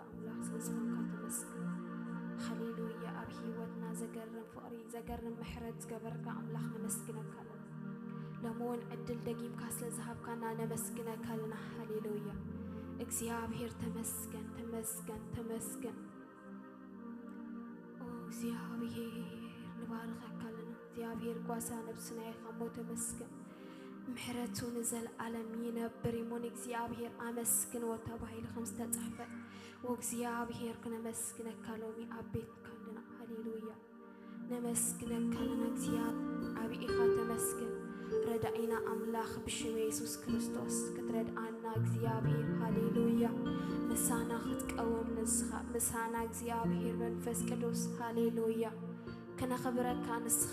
ኣምላኽ ስለ ዝኾንካ ተመስገን። ሃሌሉያ። ኣብ ህይወትና ዘገርም ፍቕሪ፣ ዘገርም ምሕረት ዝገበርካ ኣምላኽ ነመስግነካ ኣለና። ሎሚ እውን ዕድል ደጊምካ ስለ ዝሃብካና ነመስግነካ ኣለና። ሃሌሉያ። እግዚኣብሔር ተመስገን፣ ተመስገን፣ ተመስገን። ኦ እግዚኣብሔር ንባርኸካ ኣለና። እግዚኣብሔር ጓሳ ነብስና ኢኻ እሞ ተመስገን። ምሕረቱ ንዘለዓለም ይነብር ይሙን። እግዚኣብሔር ኣመስግንዎ ተባሂሉ ከም ዝተጻሕፈ፣ ኦ እግዚኣብሔር ክነመስግነካ ሎሚ ኣብ ቤትካ ኣለና። ሃሌሉያ። ነመስግነካ ኣለና እግዚኣብሔር፣ ዓቢ ኢኻ ተመስገን። ረዳኢና ኣምላኽ ብሽም የሱስ ክርስቶስ ክትረድኣና እግዚኣብሔር፣ ሃሌሉያ። ምሳና ክትቀውም ንስኻ፣ ምሳና እግዚኣብሔር መንፈስ ቅዱስ፣ ሃሌሉያ። ክነኽብረካ ንስኻ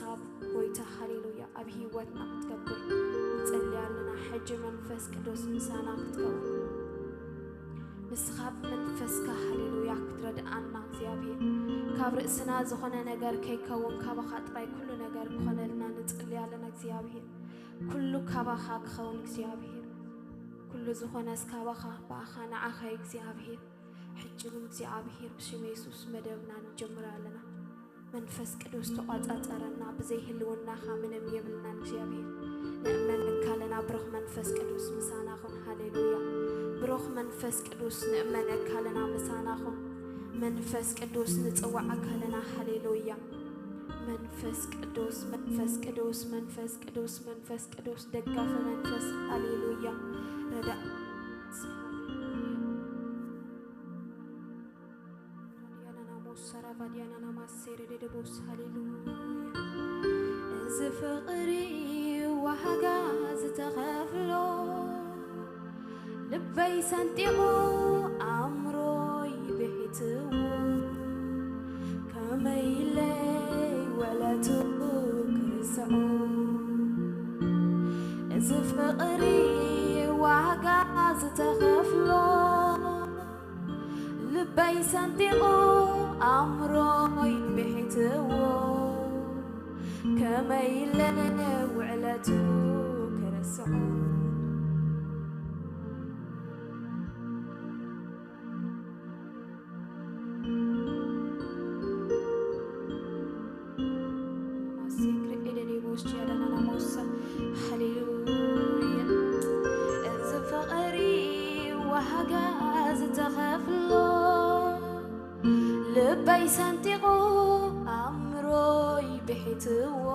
ጎይታ፣ ሃሌሉያ። ኣብ ህይወትና ክትገብር ንጸሊ ኣለና። ሕጂ መንፈስ ቅዱስ ምሳና ክትከውን፣ ንስኻ ብመንፈስካ፣ ሃሌሉያ፣ ክትረድኣና እግዚኣብሔር። ካብ ርእስና ዝኾነ ነገር ከይከውን ካባኻ ጥራይ ኩሉ ነገር ክኾነልና ንጽሊ ኣለና እግዚኣብሔር። ኩሉ ካባኻ ክኸውን እግዚኣብሔር። ኩሉ ዝኾነስ ካባኻ፣ ብኣኻ፣ ንዓኻ እዩ እግዚኣብሔር። ሕጂ እውን እግዚኣብሔር ብሽም የሱስ መደብና ንጅምር ኣለና። መንፈስ ቅዱስ ተቋጻጸረና፣ ብዘይ ህልውናኻ ምንም የብልናን እግዚኣብሔር። ንእመነካ ኣለና ብሩኽ መንፈስ ቅዱስ ምሳና ኹን። ሃሌሉያ። ብሩኽ መንፈስ ቅዱስ ንእመነካ ኣለና ምሳና ኹን። መንፈስ ቅዱስ ንጽዋዓካ ኣለና። ሃሌሉያ። መንፈስ ቅዱስ፣ መንፈስ ቅዱስ፣ መንፈስ ቅዱስ፣ መንፈስ ቅዱስ፣ ደጋፊ መንፈስ፣ ሃሌሉያ። ረዳ-፣ ሃሌሉያ። ራዲያናና ሞሳ ራቫዲያናና ማሴሬ ደደቦስ፣ ሃሌሉያ። እዚ ፍቕሪ ዋጋ ዝተኸፍሎ፣ ልበይ ሰንጢቑ ኣእምሮይ ብሒትዎ፣ ከመይ ኢለይ ውዕለቱ ክርስዖ። እዚ ፍቕሪ ዋጋ ዝተኸፍሎ፣ ልበይ ሰንጢቑ ኣእምሮይ ብሒትዎ፣ ከመይ ኢለ ውዕለቱ ክርስዖ። ማሴክሬ ኤደኔቦስ ጂያዳናና ሞሳ። ሃሌሉያ። እዚ ፍቕሪ ዋጋ ዝተኸፍሎ፣ ልበይ ሰንጢቑ ኣእምሮይ ብሒትዎ፣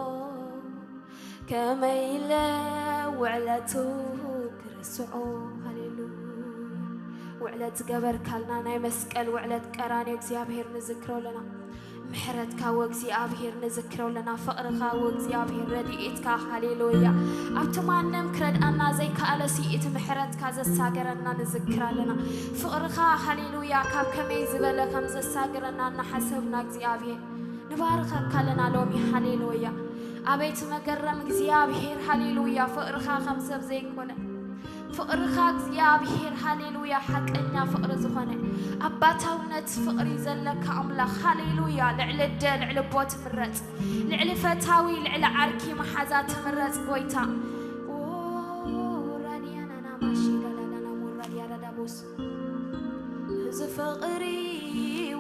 ከመይ ኢለ ውዕለቱ ክርስዖ። ሃሌሉያ። ውዕለት ዝገበርካልና ናይ መስቀል ውዕለት ቀራንዮ እግዚኣብሔር ንዝክሮ ኣለና። ምሕረትካ ወእግዚኣብሔር ንዝክሮ ኣለና። ፍቕርኻ ወእግዚኣብሔር ረድኤትካ፣ ሃሌሉያ። ኣብቲ ማንም ክረድኣና ዘይከኣለሲ እቲ ምሕረትካ ዘሳገረና ንዝክር ኣለና። ፍቕርኻ፣ ሃሌሉያ፣ ካብ ከመይ ዝበለ ከም ዘሳግረና እናሓሰብና እግዚኣብሔር ንባርኸካ ኣለና ሎሚ፣ ሃሌሉያ። ኣቤት መገረም እግዚኣብሔር፣ ሃሌሉያ። ፍቕርኻ ከም ሰብ ዘይኮነ፣ ፍቕርኻ እግዚኣብሔር፣ ሃሌሉያ፣ ሓቀኛ ፍቕሪ ዝኾነ፣ ኣባታውነት ፍቕሪ ዘለካ ኣምላኽ፣ ሃሌሉያ። ልዕሊ ኣደ፣ ልዕሊ ኣቦ ትምረጽ፣ ልዕሊ ፈታዊ፣ ልዕሊ ዓርኪ መሓዛ ትምረጽ ጎይታ። ኦ፣ ራዲያናና ማሺ ዳላዳና ሞራዲያ ዳዳቦስ። እዚ ፍቕሪ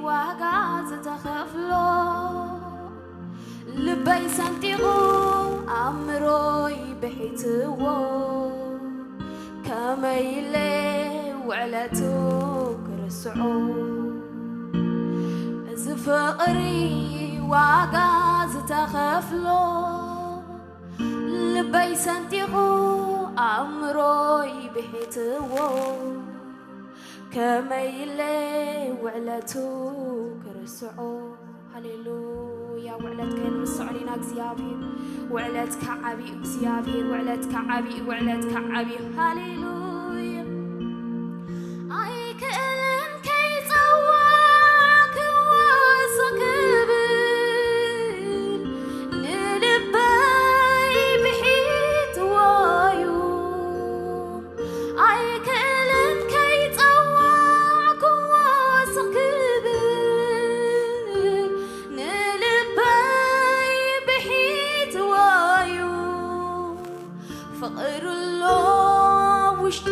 ዋጋ ዝተኸፍሎ፣ ልበይ ሰንጢቑ ኣእምሮይ ብሒትዎ፣ ከመይ ኢለ ውዕለቱ ክርስዖ። እዚ ፍቕሪ ዋጋ ዝተኸፍሎ፣ ልበይ ሰንጢቑ ኣእምሮይ ብሒትዎ፣ ከመይ ኢለ ውዕለቱ ክርስዖ። ሃሌሉያ። ውዕለት ከይንርስዖ ኢና እግዚኣብሔር። ውዕለትካ ዓብዩ እግዚኣብሔር፣ ውዕለትካ ዓብዩ፣ ውዕለትካ ዓብዩ። ሃሌሉያ። ኣይክእልን ከይጸዋዕክዎ ስቕ ክብል፣ ንልበይ ብሒትዎ እዩ። ኣይክእልን ከይጸዋዕክዎ ስቕ ክብል፣ ንልበይ ብሒትዎ እዩ። ፍቕሪ ኣሎ ውሽጢ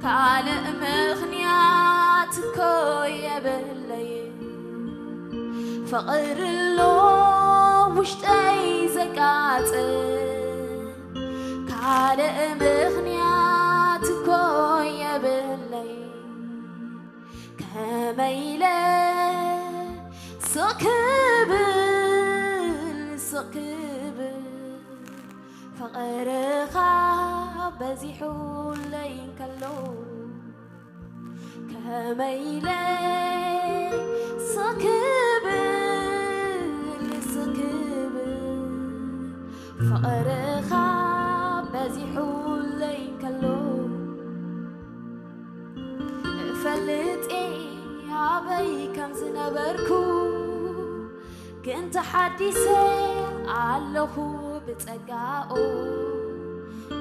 ካልእ ምኽንያት እኮ የብለይ፣ ፍቕሪ ኣሎ ውሽጠይ ዘቃጽል። ካልእ ምኽንያት እኮ የብለይ፣ ከመይ ኢለ ስቕ ክብል፣ ስቕ ክብል፣ ፍቕርኻ በዚሑለይ እንከሎ፣ ከመይ ኢለ ስቕ ክብል፣ ስቕ ክብል፣ ፍቕርኻ በዚሑለይ እንከሎ፣ እፈልጥ እየ ኣበይ ከም ዝነበርኩ፣ ግን ተሓዲሰ ኣለኹ ብጸጋኡ፣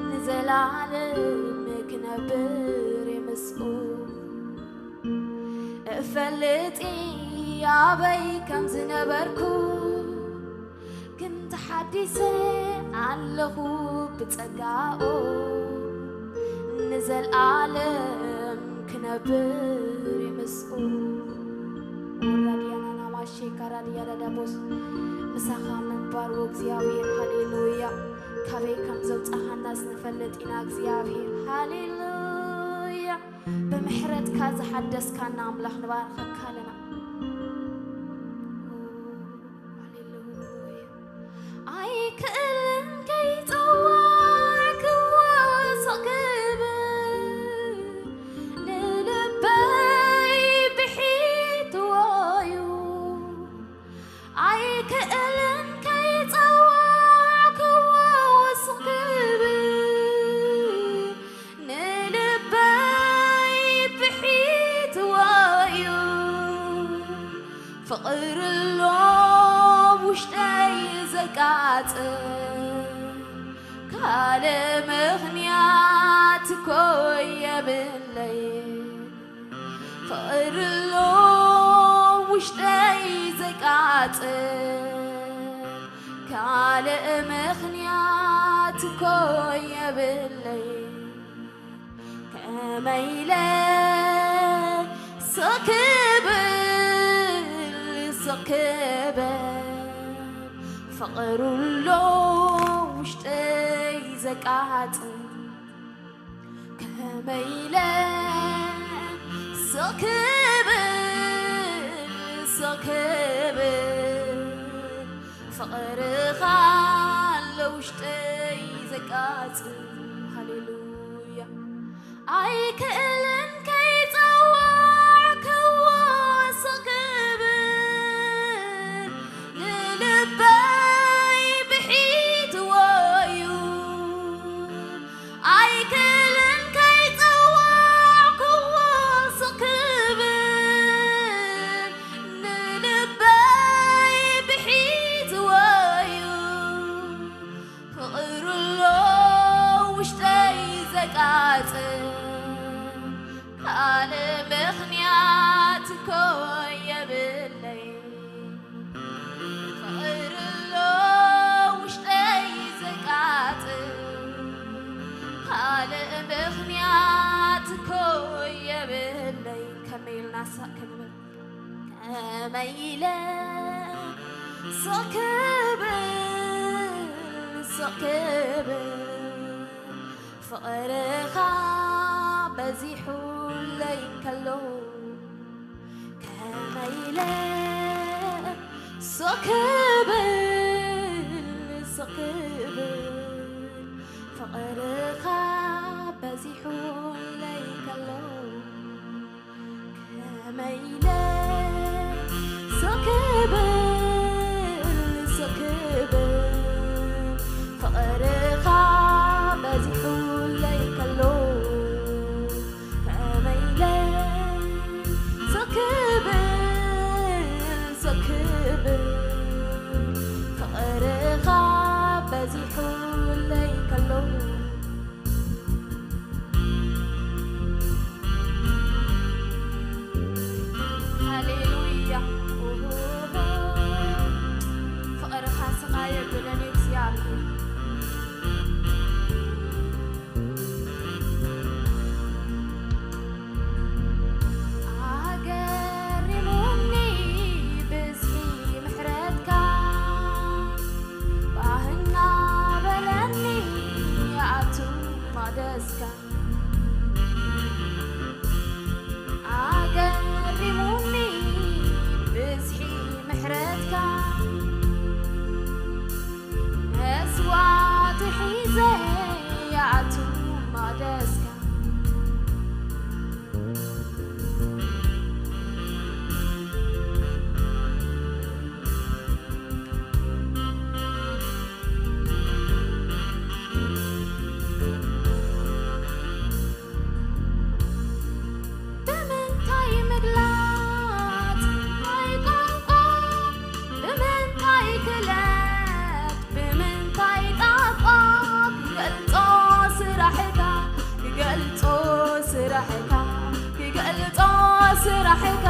ንዘለዓለም ክነብር እየ ምስኡ። እፈልጥ እየ ኣበይ ከም ዝነበርኩ፣ ግን ተሓዲሰ ኣለኹ ብጸጋኡ፣ ንዘለዓለም ክነብር እየ ምስኡ። ራዲያናና ማሼ ካራዲያ ዳዳቦስ፣ ምሳኻ ምንባር እግዚኣብሔር፣ ሃሌሉያ። ካበይ ከም ዘውጻኻናስ ንፈልጥ ኢና እግዚኣብሔር፣ ሃሌሉያ። ብምሕረትካ ዝሓደስካና ኣምላኽ ንባርኸካ ኣለና። ሃሌሉያ። ኣይክእልን ከይጸዋዕክዎ ስቕ ክብል፣ ንልበይ ብሒትዎ እዩ። ኣይክእልን ከይጸዋዕክዎ ስቕ ክብል፣ ንልበይ ብሒትዎ እዩ። ፍቕሪ ኣሎ ውሽጠይ ዘቃጽል፣ ካልእ ምኽንያት እኮ የብለይ። ፍቕሪ ኣሎ ውሽጠይ ዘቃጽል፣ ካልእ ምኽንያት እኮ የብለይ። ከመይ ኢለ ስቕ ክብል፣ ስቕ ክብል፣ ፍቕሩ ኣሎ ውሽጠይ ዘቃጽል። ከመይ ኢለ ስቕ ክብል፣ ስቕ ክብል፣ ፍቕርኻ ኣሎ ውሽጠይ ዘቃጽል። ሃሌሉያ። ኣይክእልን ከይጸዋዕክዎ ስቕ ክብል፣ ንልበይ ብሒትዎ እዩ። ኣይክእልን ከይጸዋዕክዎ ስቕ ክብል፣ ንልበይ ብሒትዎ እዩ። ፍቕሩ ኣሎ ውሽጠይ ዘቃጽል፣ ካልእ ምኽንያት እኮ የብለይ። ፍቕሩ ኣሎ ውሽጠይ ዘቃጽል፣ ካልእ ምኽንያት እኮ የብለይ። ከመይ ኢልና ሳቅ ክንብል፣ ከመይ ኢለ ስቕ ክብል፣ ስቕ ክብል፣ ፍቕርኻ በዚሑለይ ከሎ፣ ከመይ ኢለ ስቕ ክብል፣ ስቕ ክብል፣ ፍቕርኻ በዚሑለይ ከሎ፣ ከመይ ኢለ ስቕ ክብል፣ ስቕ ክብል፣ ፍቕርኻ በዚሑለይ ከሎ፣ ከመይ ኢለ ስቕ ክብል፣ ስቕ ክብል፣ ፍቕርኻ በዚሑለይ ከሎ፣ ስራሕካ ክገልጾ ስራሕካ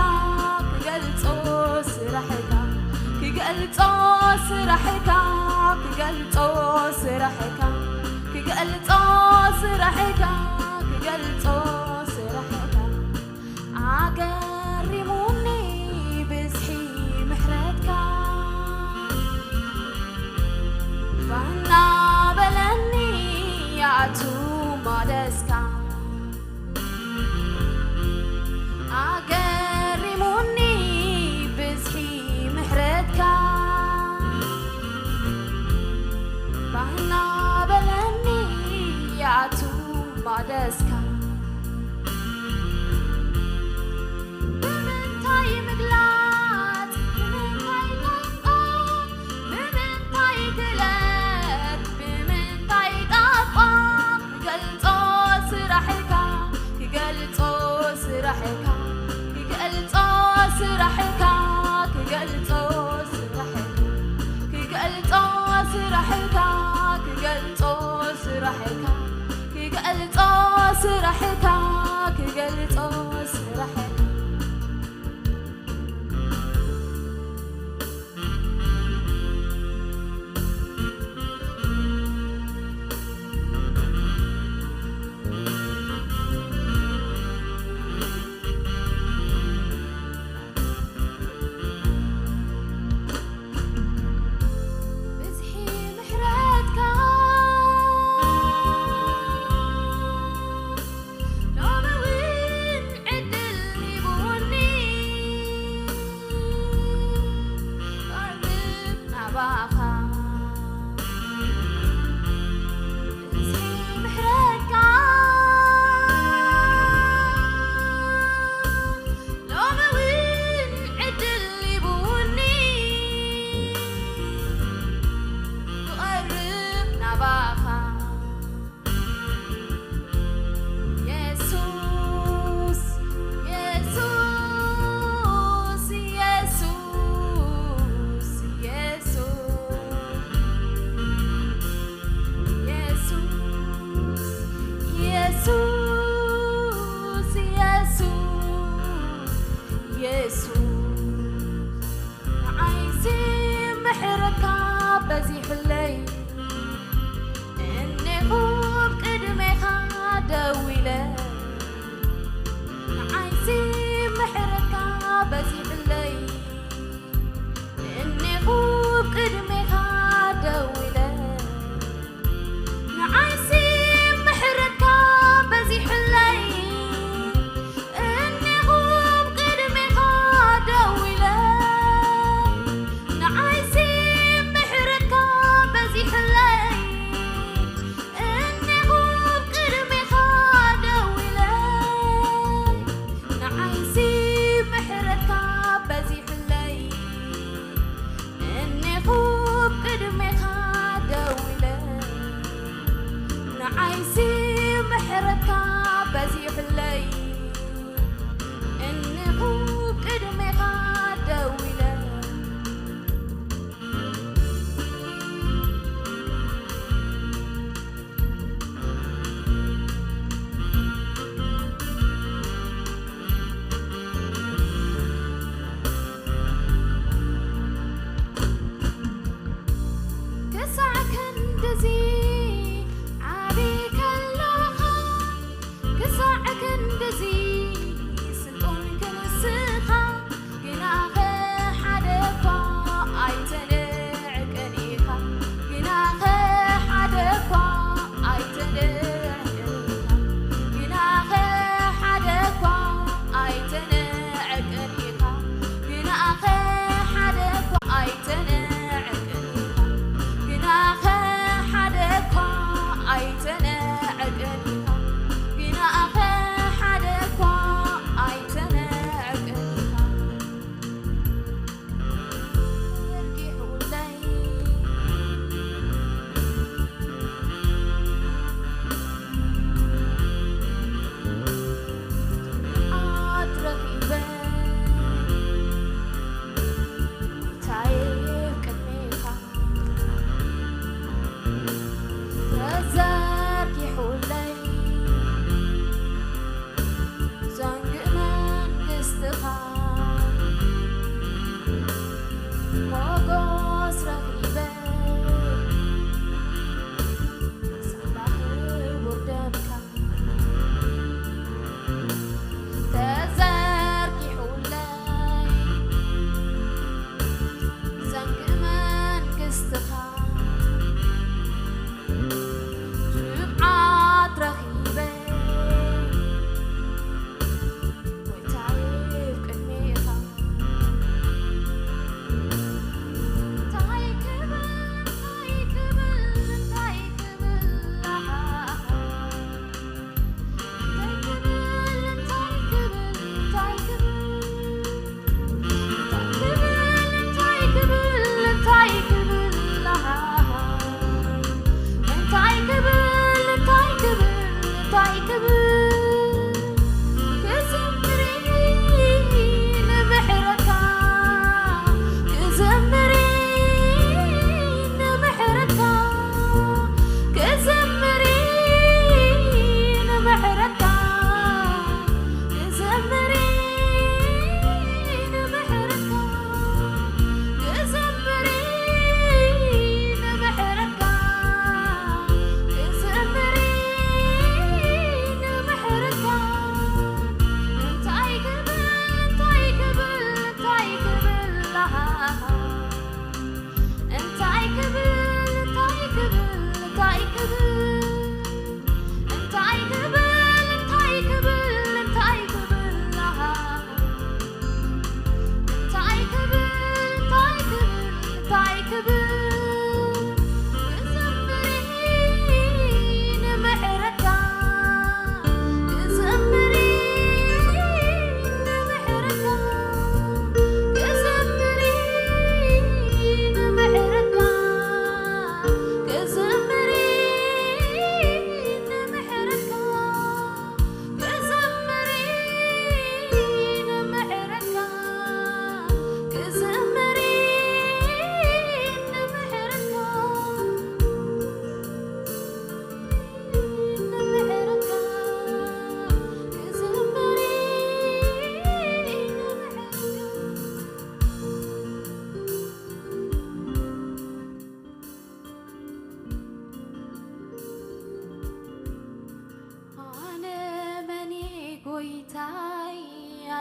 ክገልጾ ስራሕካ ክገልጾ ስራሕካ ክገልጾ ስራሕካ ክገልጾ ስራሕካ ክገልጾ ስራሕካ ኣገሪሙኒ ብዝሒ ምሕረትካ ባና በለኒ ያቱ ማደስካ ኣገሪሙኒ ብዝሒ ምሕረትካ ባና በለኒ ያቱ ማደስካ ብምንታይ ምግላጽ ብምንታይ ቋንቋ ብምንታይ ግለት ብምንታይ ጣቋ ክገልጾ ስራሕካ ክገልጾ ስራሕካ ክገልጾ ስራሕካ ክገልጾ ስራሕካ ክገልጾ ስራሕካ ክገልጾ ስራሕካ ክገልጾ ስራሕካ ክገልጾ ስራሕካ ብዝሒ ምሕረትካ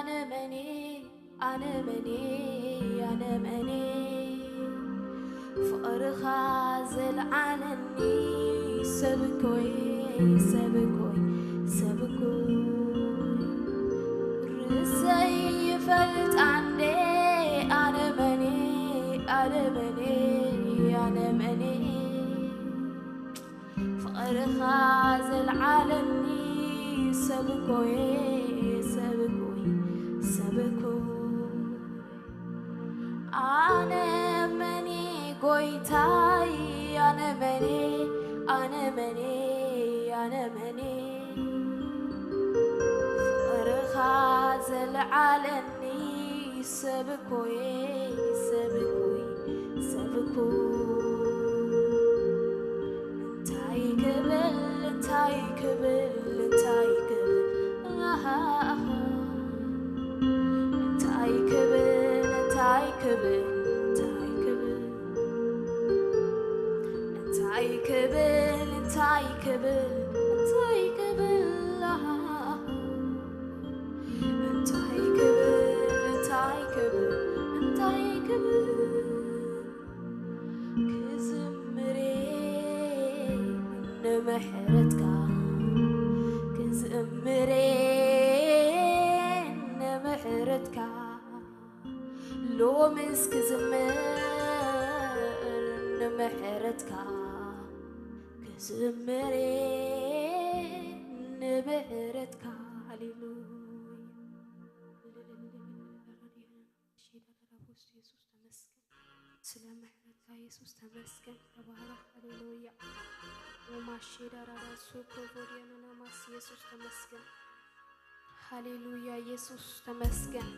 ኣነ መኔ፣ ኣነ መኔ፣ ኣነ መኔ፣ ፍቕርኻ ዘልዓለኒ፣ ሰብ እኮይ፣ ሰብ እኮይ፣ ሰብ እኮይ። ርእሰይ ይፈልጣ እንዴ፣ ኣነ መኔ፣ ኣነ መኔ፣ ኣነ መኔ። ፍቕርኻ ዘልዓለኒ፣ ሰብ እኮይ፣ ሰብ እኮይ፣ ሰብ እኮይ። ኣነ መኔ ጎይታይ፣ ኣነ መኔ፣ ኣነ መኔ፣ ኣነ መኔ። ፍቕርኻ ዘልዓለኒ፣ ሰብ እኮይ፣ ሰብ እኮይ፣ ሰብ እኮይ። እንታይ ክብል፣ እንታይ ክብል፣ እንታይ ክብል፣ ኣሃ፣ ኣሃ። እንታይ ክብል፣ እንታይ ክብል፣ እንታይ ክብል፣ እንታይ ክብል፣ እንታይ ክብል፣ እንታይ ክብል፣ ኣሃ። እንታይ ክብል፣ እንታይ ክብል፣ እንታይ ክብል፣ ክዝምሬ ንምሕረትካ፣ ክዝምሬ ንምሕረትካ፣ ሎምስ ክዝምር ንምሕረትካ፣ ክዝምሬ ንምሕረትካ። ሃሌሉያ። የሱስ ተመስገን፣ ስለ ምሕረትካ የሱስ ተመስገን። ተባረክ። ሃሌሉያ። ወማሼ ዳራዳ ሶኮ ቮዲያና ናማስ የሱስ ተመስገን። ሃሌሉያ። የሱስ ተመስገን።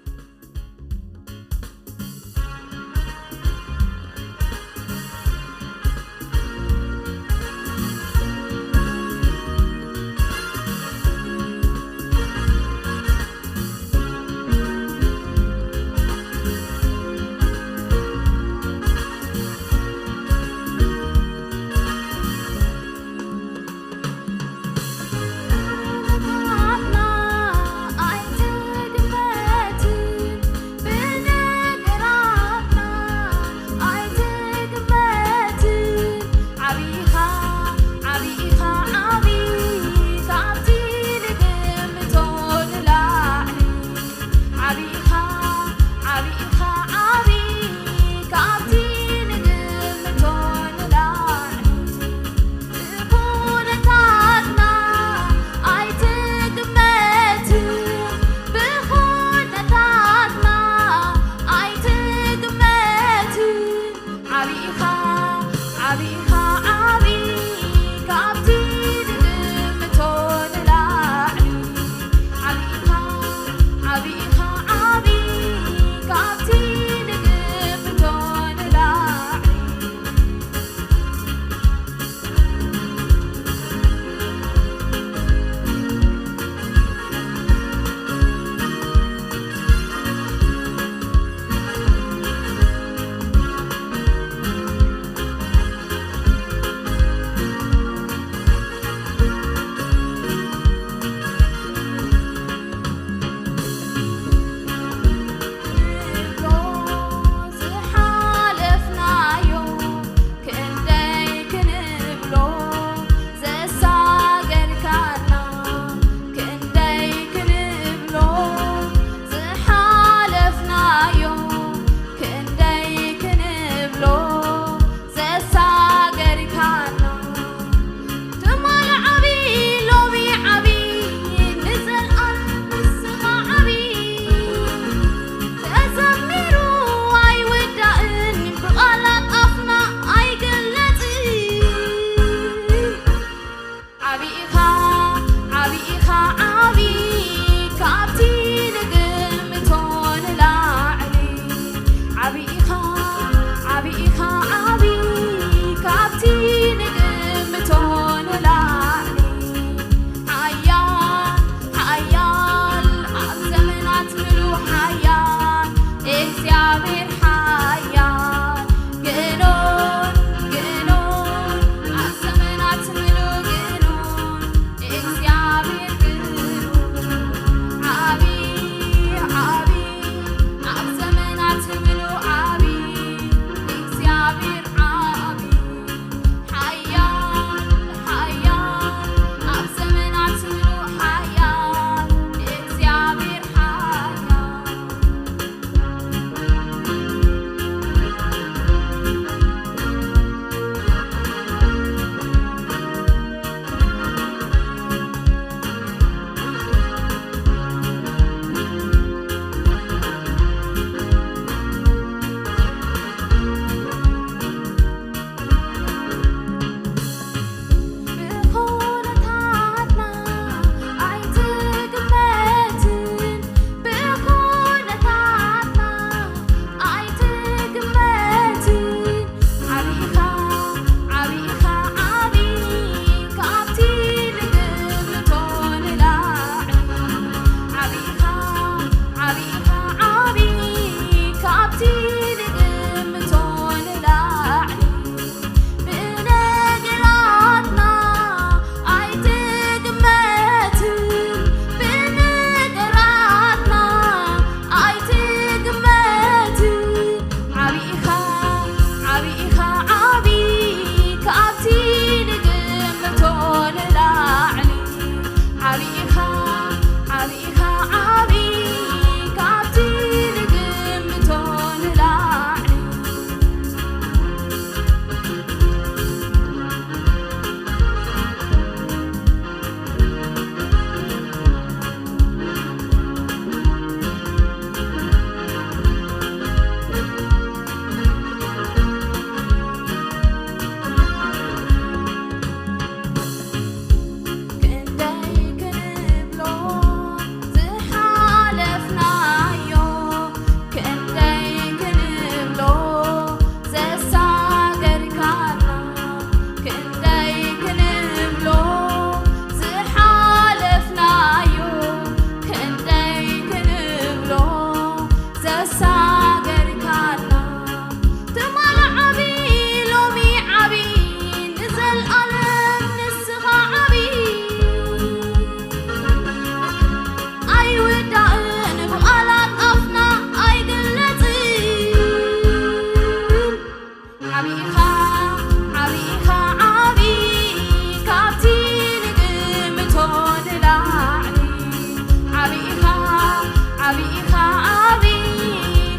ዓቢ ኢኻ ዓቢ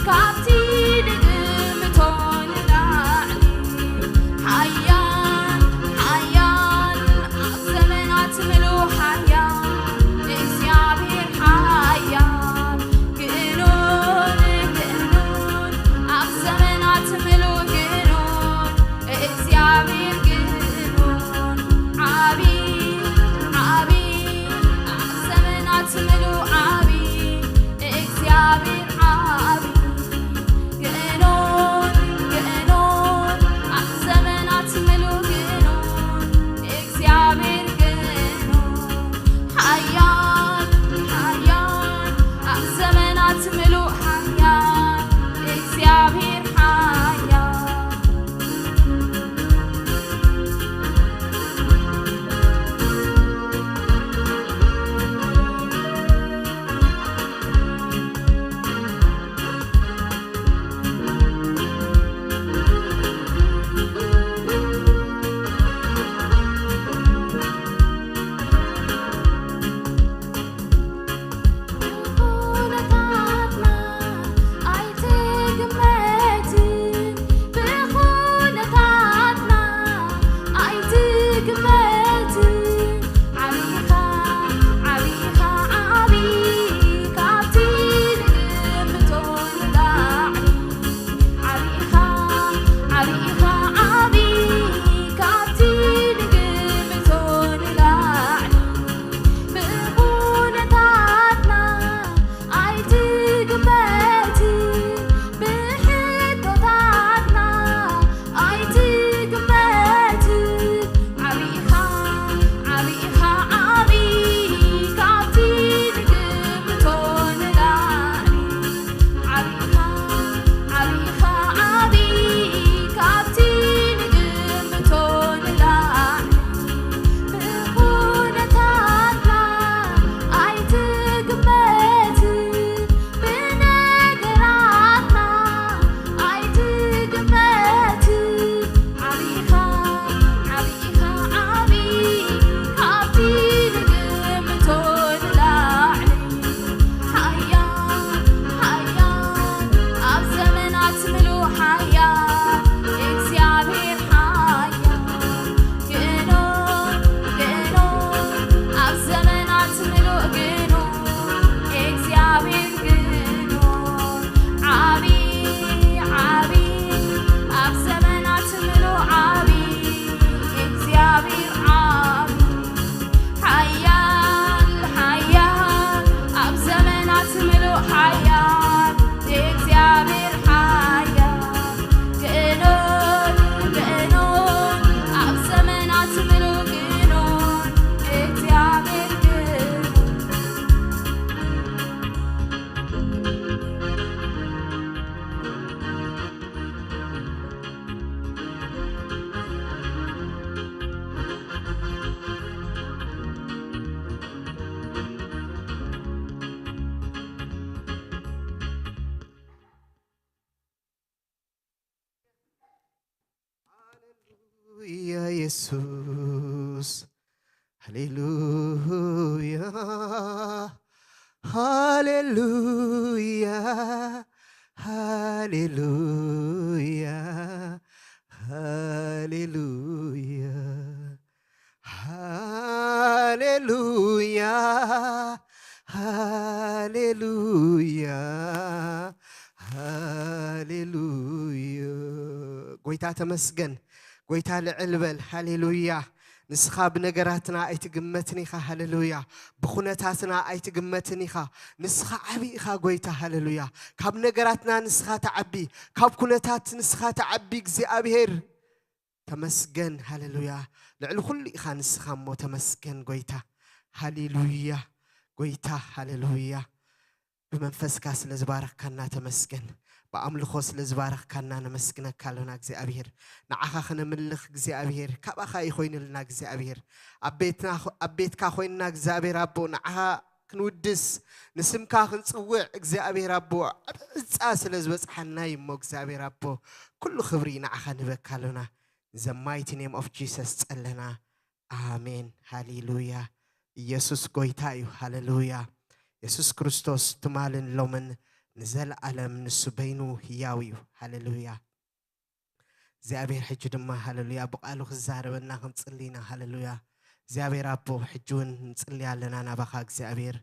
ካብቲ ንግምቶ ንላዕሊ። ሓያል፣ ሓያል፣ ኣብ ዘመናት ምሉእ ሓያል፣ እግዚኣብሔር ሓያል፣ ግኑን፣ ግኑን፣ ኣብ ዘመናት ምሉእ ግኑን፣ እግዚኣብሔር ግኑን፣ ዓቢ፣ ዓቢ፣ ኣብ ዘመናት ምሉእ ዓቢ፣ እግዚኣብሔር ዓቢ፣ ግኑን፣ ግኑን፣ ኣብ ዘመናት ምሉእ ግኑን፣ እግዚኣብሔር ግኑን፣ ሓያል፣ ሓያል፣ ኣብ ዘመናት ምሉእ ሓያል፣ እግዚኣብሔር ሓያል። ብኹነታትና ኣይትግመትን፣ ብኹነታትና ኣይትግመትን። ዓቢኻ፣ ዓቢኻ፣ ዓቢ ካብቲ ንግምቶ ንላዕሊ። ዓቢኻ፣ ዓቢኻ፣ ዓቢ ካብቲ ንግምቶ ንላዕሊ። ብኹነታትና ኣይትግመትን፣ ብሕቶታትና ኣይትግመትን። ዓቢኻ፣ ዓቢኻ፣ ዓቢ ካብቲ ንግምቶ ንላዕሊ። ዓቢኻ፣ ዓቢኻ፣ ዓቢ ካብቲ ንግምቶ ንላዕሊ። ብኹነታትና ኣይትግመትን፣ ብነገራትና ኣይትግመትን። ዓቢኻ፣ ዓቢኻ፣ ዓቢ ካብቲ ንግምቶ ንላዕሊ። ሓያል፣ ሓያል፣ ኣብ ዘመናት ምሉእ ሓያል፣ እግዚኣብሔር ሓያል። ግኑን፣ ግኑን፣ ኣብ ዘመናት ምሉእ ግኑን፣ እግዚኣብሔር ግኑን። ዓቢ፣ ዓቢ፣ ኣብ ዘመናት ምሉእ ዓቢ፣ እግዚኣብሔር ዓቢ። ሓያል፣ ሓያል፣ ኣብ ዘመናት ምሉእ ሓያል፣ እግዚኣብሔር ሓያል። ግኑን፣ ግኑን፣ ኣብ ዘመናት ምሉእ ግኑን፣ እግዚኣብሔር ግኑን። ሃሌሉያ የሱስ፣ ሃሌሉያ፣ ሃሌሉያ፣ ሃሌሉያ፣ ሃሌሉያ፣ ሃሌሉያ፣ ሃሌሉያ፣ ሃሌሉያ። ጎይታ ተመስገን። ጎይታ ልዕል በል። ሃሌሉያ። ንስኻ ብነገራትና ኣይትግመትን ኢኻ። ሃሌሉያ። ብኩነታትና ኣይትግመትን ኢኻ። ንስኻ ዓቢ ኢኻ ጎይታ። ሃሌሉያ። ካብ ነገራትና ንስኻ ትዓቢ፣ ካብ ኩነታት ንስኻ ትዓቢ እግዚኣብሔር። ተመስገን። ሃሌሉያ። ልዕሊ ኩሉ ኢኻ ንስኻ እሞ ተመስገን ጎይታ። ሃሌሉያ። ጎይታ ሃሌሉያ። ብመንፈስካ ስለ ዝባረኽካና ተመስገን። ብኣምልኾ ስለ ዝባረኽካና ነመስግነካ ኣሎና እግዚኣብሔር። ንዓኻ ክነምልኽ እግዚኣብሔር፣ ካባኻ እዩ ኮይኑልና እግዚኣብሔር። ኣብ ቤትና፣ ኣብ ቤትካ ኮይንና እግዚኣብሔር ኣቦ ንዓኻ ክንውድስ፣ ንስምካ ክንጽውዕ እግዚኣብሔር ኣቦ፣ ዕጻ ስለ ዝበጽሓና እዩ እሞ እግዚኣብሔር ኣቦ፣ ኩሉ ክብሪ ንዓኻ ንህበካ ኣሎና። In the mighty name of Jesus ጸለና። ኣሜን። ሃሌሉያ። ኢየሱስ ጎይታ እዩ። ሃሌሉያ። የሱስ ክርስቶስ ትማልን ሎምን ንዘለኣለም ንሱ በይኑ ህያው እዩ። ሃሌሉያ። እግዚኣብሔር ሕጂ ድማ ሃሌሉያ ብቃሉ ክዛረበና ክንጽሊ ኢና። ሃሌሉያ እግዚኣብሔር ኣቦ ሕጂ እውን ንጽሊ ኣለና ናባኻ እግዚኣብሔር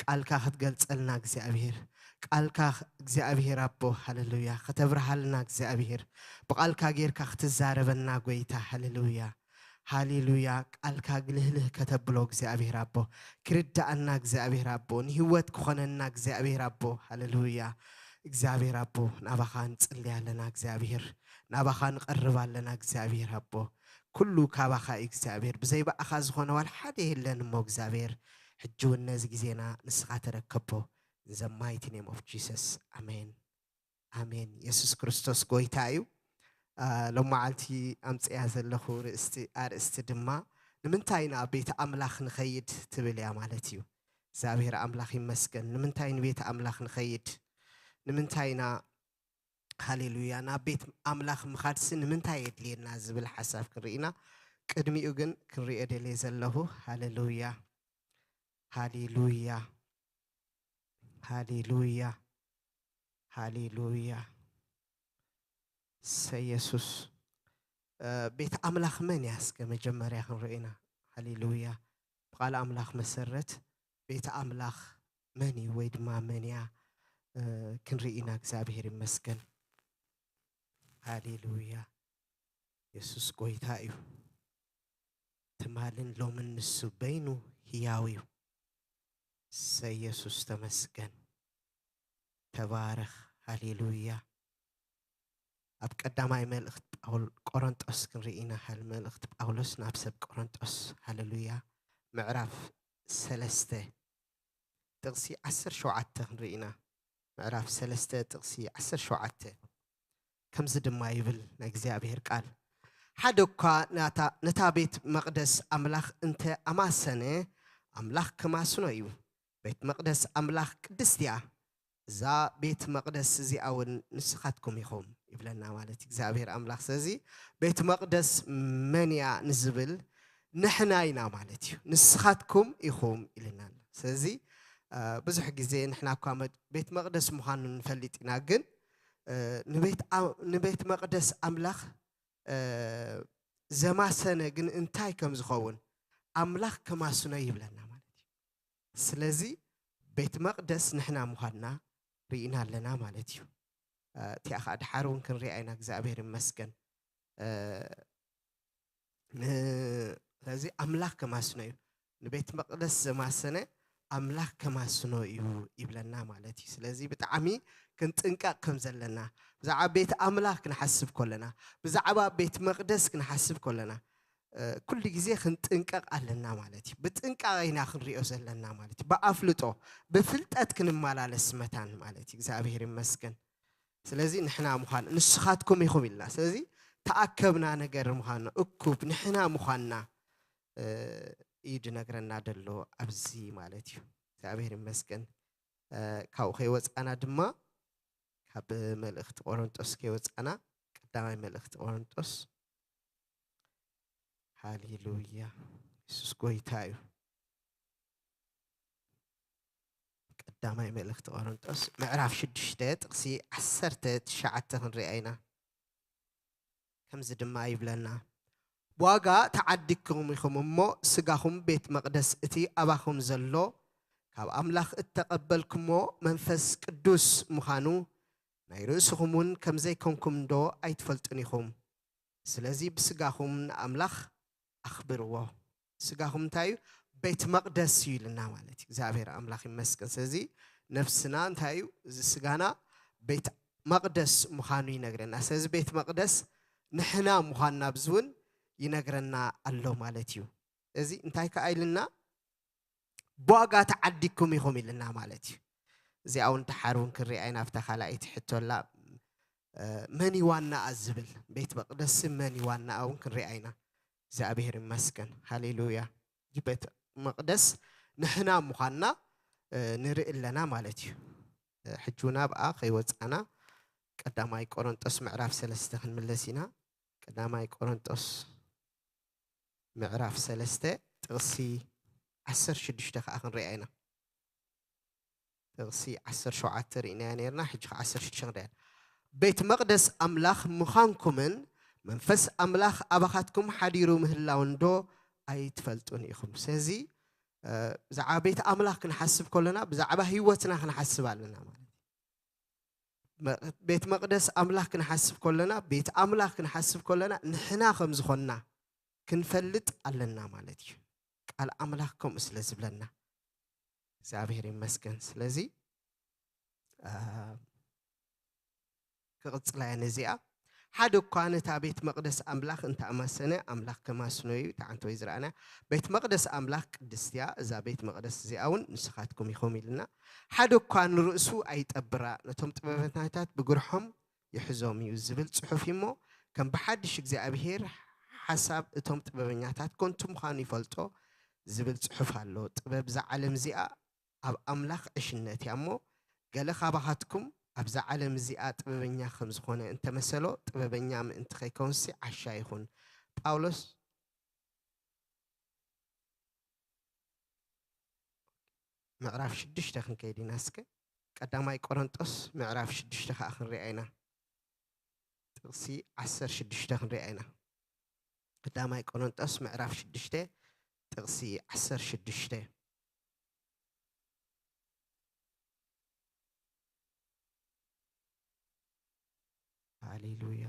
ቃልካ ክትገልጸልና እግዚኣብሔር ቃልካ እግዚኣብሔር ኣቦ ሃሌሉያ ከተብርሃልና እግዚኣብሔር ብቃልካ ጌርካ ክትዛረበና ጎይታ ሃሌሉያ ሃሌሉያ ቃልካ ግልህልህ ከተብሎ እግዚኣብሔር ኣቦ ክርዳኣና እግዚኣብሔር ኣቦ ንህይወት ክኾነና እግዚኣብሔር ኣቦ ሃሌሉያ እግዚኣብሔር ኣቦ ናባኻ ንጽሊ ኣለና እግዚኣብሔር ናባኻ ንቐርብ ኣለና እግዚኣብሔር ኣቦ ኩሉ ካባኻ እዩ እግዚኣብሔር ብዘይ ባኣኻ ዝኾነ ዋል ሓደ የለን እሞ እግዚኣብሔር ሕጂ እውን ነዚ ግዜና ንስኻ ተረከቦ ዘማይቲ ኔም ኦፍ ጂሰስ ኣሜን ኣሜን የሱስ ክርስቶስ ጎይታ እዩ ሎመዓልቲ ኣምፅያ ዘለኹ ርእስቲ ኣርእስቲ ድማ ንምንታይ ኢና ቤት ኣምላኽ ንኸይድ ትብል እያ ማለት እዩ እግዚኣብሔር ኣምላኽ ይመስገን ንምንታይ ንቤት ኣምላኽ ንኸይድ ንምንታይ ኢና ሃሌሉያ ናብ ቤት ኣምላኽ ምኻድሲ ንምንታይ የድልየና ዝብል ሓሳብ ክንርኢና ቅድሚኡ ግን ክንሪኦ ደልየ ዘለኹ ሃሌሉያ ሃሌሉያ ሃሌሉያ ሃሌሉያ ሰ የሱስ ቤት ኣምላኽ መን እያ እስከ መጀመርያ ክንርኢና ሃሌሉያ ብቃል ኣምላኽ መሰረት ቤት ኣምላኽ መን እዩ ወይ ድማ መን እያ ክንርኢ ኢና እግዚኣብሔር ይመስገን ሃሌሉያ የሱስ ጎይታ እዩ ትማልን ሎምን ንሱ በይኑ ህያው እዩ ሰ የሱስ ተመስገን ተባረኽ ሃሌሉያ ኣብ ቀዳማይ መልእኽቲ ቆሮንጦስ ክንርኢ ኢና መልእኽቲ ጳውሎስ ናብ ሰብ ቆሮንጦስ ሃሌሉያ ምዕራፍ ሰለስተ ጥቕሲ ዓሰርተ ሸውዓተ ክንርኢ ኢና ምዕራፍ ሰለስተ ጥቕሲ ዓሰርተ ሸውዓተ ከምዚ ድማ ይብል ናይ እግዚኣብሔር ቃል ሓደ እኳ ነታ ቤት መቕደስ ኣምላኽ እንተ ኣማሰነ ኣምላኽ ከማስኖ እዩ ቤት መቕደስ ኣምላኽ ቅድስቲ እያ እዛ ቤት መቕደስ እዚኣ እውን ንስኻትኩም ኢኹም ይብለና ማለት እግዚኣብሔር ኣምላኽ ስለዚ ቤት መቕደስ መን እያ ንዝብል ንሕና ኢና ማለት እዩ ንስኻትኩም ኢኹም ኢልና ኣሎ ስለዚ ብዙሕ ግዜ ንሕና እኳ ቤት መቕደስ ምዃኑ ንፈልጥ ኢና ግን ንቤት መቕደስ ኣምላኽ ዘማሰነ ግን እንታይ ከም ዝኸውን ኣምላኽ ከማስኖ ይብለና ማለት እዩ ስለዚ ቤት መቕደስ ንሕና ምዃንና ርኢና ኣለና ማለት እዩ እቲኣ ከዓ ድሓር እውን ክንሪኣ ኢና እግዚኣብሔር ይመስገን ስለዚ ኣምላኽ ከማስኖ እዩ ንቤት መቅደስ ዘማሰነ ኣምላኽ ከማስኖ እዩ ይብለና ማለት እዩ። ስለዚ ብጣዕሚ ክንጥንቀቕ ከም ዘለና ብዛዕባ ቤት ኣምላኽ ክንሓስብ ከለና ብዛዕባ ቤት መቅደስ ክንሓስብ ከለና ኩሉ ግዜ ክንጥንቀቕ ኣለና ማለት እዩ። ብጥንቃቐ ኢና ክንሪኦ ዘለና ማለት እዩ። ብኣፍልጦ ብፍልጠት ክንመላለስ መታን ማለት እዩ። እግዚኣብሔር ይመስገን። ስለዚ ንሕና ምዃን ንስኻትኩም ኢኹም ኢልና። ስለዚ ተኣከብና ነገር ምዃንና እኩብ ንሕና ምዃንና እዩ ድነግረና ደሎ ኣብዚ ማለት እዩ። እግዚኣብሔር ይመስገን። ካብኡ ከይወፃና ድማ ካብ መልእኽቲ ቆሮንጦስ ከይወፃና ቀዳማይ መልእኽቲ ቆሮንጦስ ሃሌሉያ የሱስ ጎይታ እዩ። ቀዳማይ መልእኽቲ ቆሮንጦስ ምዕራፍ ሽዱሽተ ጥቕሲ ዓሰርተ ትሽዓተ ክንሪኣ ኢና። ከምዚ ድማ ይብለና፣ ብዋጋ ተዓዲግኩም ኢኹም እሞ፣ ስጋኹም ቤት መቕደስ እቲ ኣባኹም ዘሎ ካብ ኣምላኽ እተቐበልኩሞ መንፈስ ቅዱስ ምዃኑ ናይ ርእስኹም እውን ከም ዘይኮንኩም ዶ ኣይትፈልጡን ኢኹም? ስለዚ ብስጋኹም ንኣምላኽ ኣኽብርዎ። ስጋኹም እንታይ እዩ? ቤት መቕደስ እዩ ኢልና ማለት እዩ። እግዚኣብሔር ኣምላኽ ይመስገን። ስለዚ ነፍስና እንታይ እዩ? እዚ ስጋና ቤት መቕደስ ምዃኑ ይነግረና። ስለዚ ቤት መቕደስ ንሕና ምዃንና ኣብዚ እውን ይነግረና ኣሎ ማለት እዩ። እዚ እንታይ ከኣ ኢልና? ብዋጋ ተዓዲግኩም ኢኹም ኢልና ማለት እዩ። እዚኣ እውን ደሓር እውን ክንሪኣ ኢና ኣብታ ካልኣይቲ ሕቶላ መን እዩ ዋናኣ ዝብል ቤት መቕደስ መን እዩ ዋናኣ እውን ክንሪኣ ኢና። እግዚኣብሔር ይመስገን። ሃሌሉያ። እዚ ቤት መቕደስ ንሕና ምዃንና ንርኢ ኣለና ማለት እዩ። ሕጂ እውን ኣብኣ ከይወፃና ቀዳማይ ቆሮንጦስ ምዕራፍ ሰለስተ ክንምለስ ኢና። ቀዳማይ ቆሮንጦስ ምዕራፍ ሰለስተ ጥቕሲ ዓሰርተ ሽዱሽተ ከዓ ክንሪኣ ኢና። ጥቕሲ ዓሰርተ ሸውዓተ ርኢናያ ነርና፣ ሕጂ ኸዓ ዓሰርተ ሽዱሽተ ክንሪኣ። ቤት መቕደስ ኣምላኽ ምዃንኩምን መንፈስ ኣምላኽ ኣባኻትኩም ሓዲሩ ምህላውን ዶ ኣይትፈልጡን ኢኹም? ስለዚ፣ እ፣ ብዛዕባ ቤት ኣምላኽ ክንሓስብ ከለና፣ ብዛዕባ ህይወትና ክንሓስብ ኣለና ማለት እዩ። መ-፣ ቤት መቕደስ ኣምላኽ ክንሓስብ ከለና፣ ቤት ኣምላኽ ክንሓስብ ከለና፣ ንሕና ከም ዝኾንና ክንፈልጥ ኣለና ማለት እዩ። ቃል ኣምላኽ ከምኡ ስለ ዝብለና፣ እግዚኣብሔር ይመስገን። ስለዚ፣ እ፣ ክቕጽላ እየ ነዚኣ። ሓደ እኳ ነታ ቤት መቕደስ ኣምላኽ እንተኣማሰነ፣ ኣምላኽ ከማስኖ እዩ። እታ ሓንቲ ወይ ዝረኣና፣ ቤት መቕደስ ኣምላኽ ቅድስቲ እያ፣ እዛ ቤት መቕደስ እዚኣ እውን ንስኻትኩም ኢኹም ኢልና። ሓደ እኳ ንርእሱ ኣይጠብራ፣ ነቶም ጥበበኛታት ብግርሖም ይሕዞም እዩ ዝብል ጽሑፍ እዩ እሞ፣ ከም ብሓድሽ እግዚኣብሔር ሓሳብ እቶም ጥበበኛታት ከንቱ ምዃኑ ይፈልጦ ዝብል ጽሑፍ ኣሎ። ጥበብ እዛ ዓለም እዚኣ ኣብ ኣምላኽ ዕሽነት እያ እሞ፣ ገለ ካባኻትኩም ኣብዛ ዓለም እዚኣ ጥበበኛ ከም ዝኾነ እንተመሰሎ፣ ጥበበኛ ምእንቲ ከይከውንሲ ዓሻ ይኹን። ጳውሎስ ምዕራፍ ሽዱሽተ ክንከይድ ኢና እስከ። ቀዳማይ ቆሮንጦስ ምዕራፍ ሽዱሽተ ከኣ ክንሪኣ ኢና። ጥቕሲ ዓሰርተ ሽዱሽተ ክንሪኣ ኢና። ቀዳማይ ቆሮንጦስ ምዕራፍ ሽዱሽተ ጥቕሲ ዓሰርተ ሽዱሽተ። ሃሌሉያ።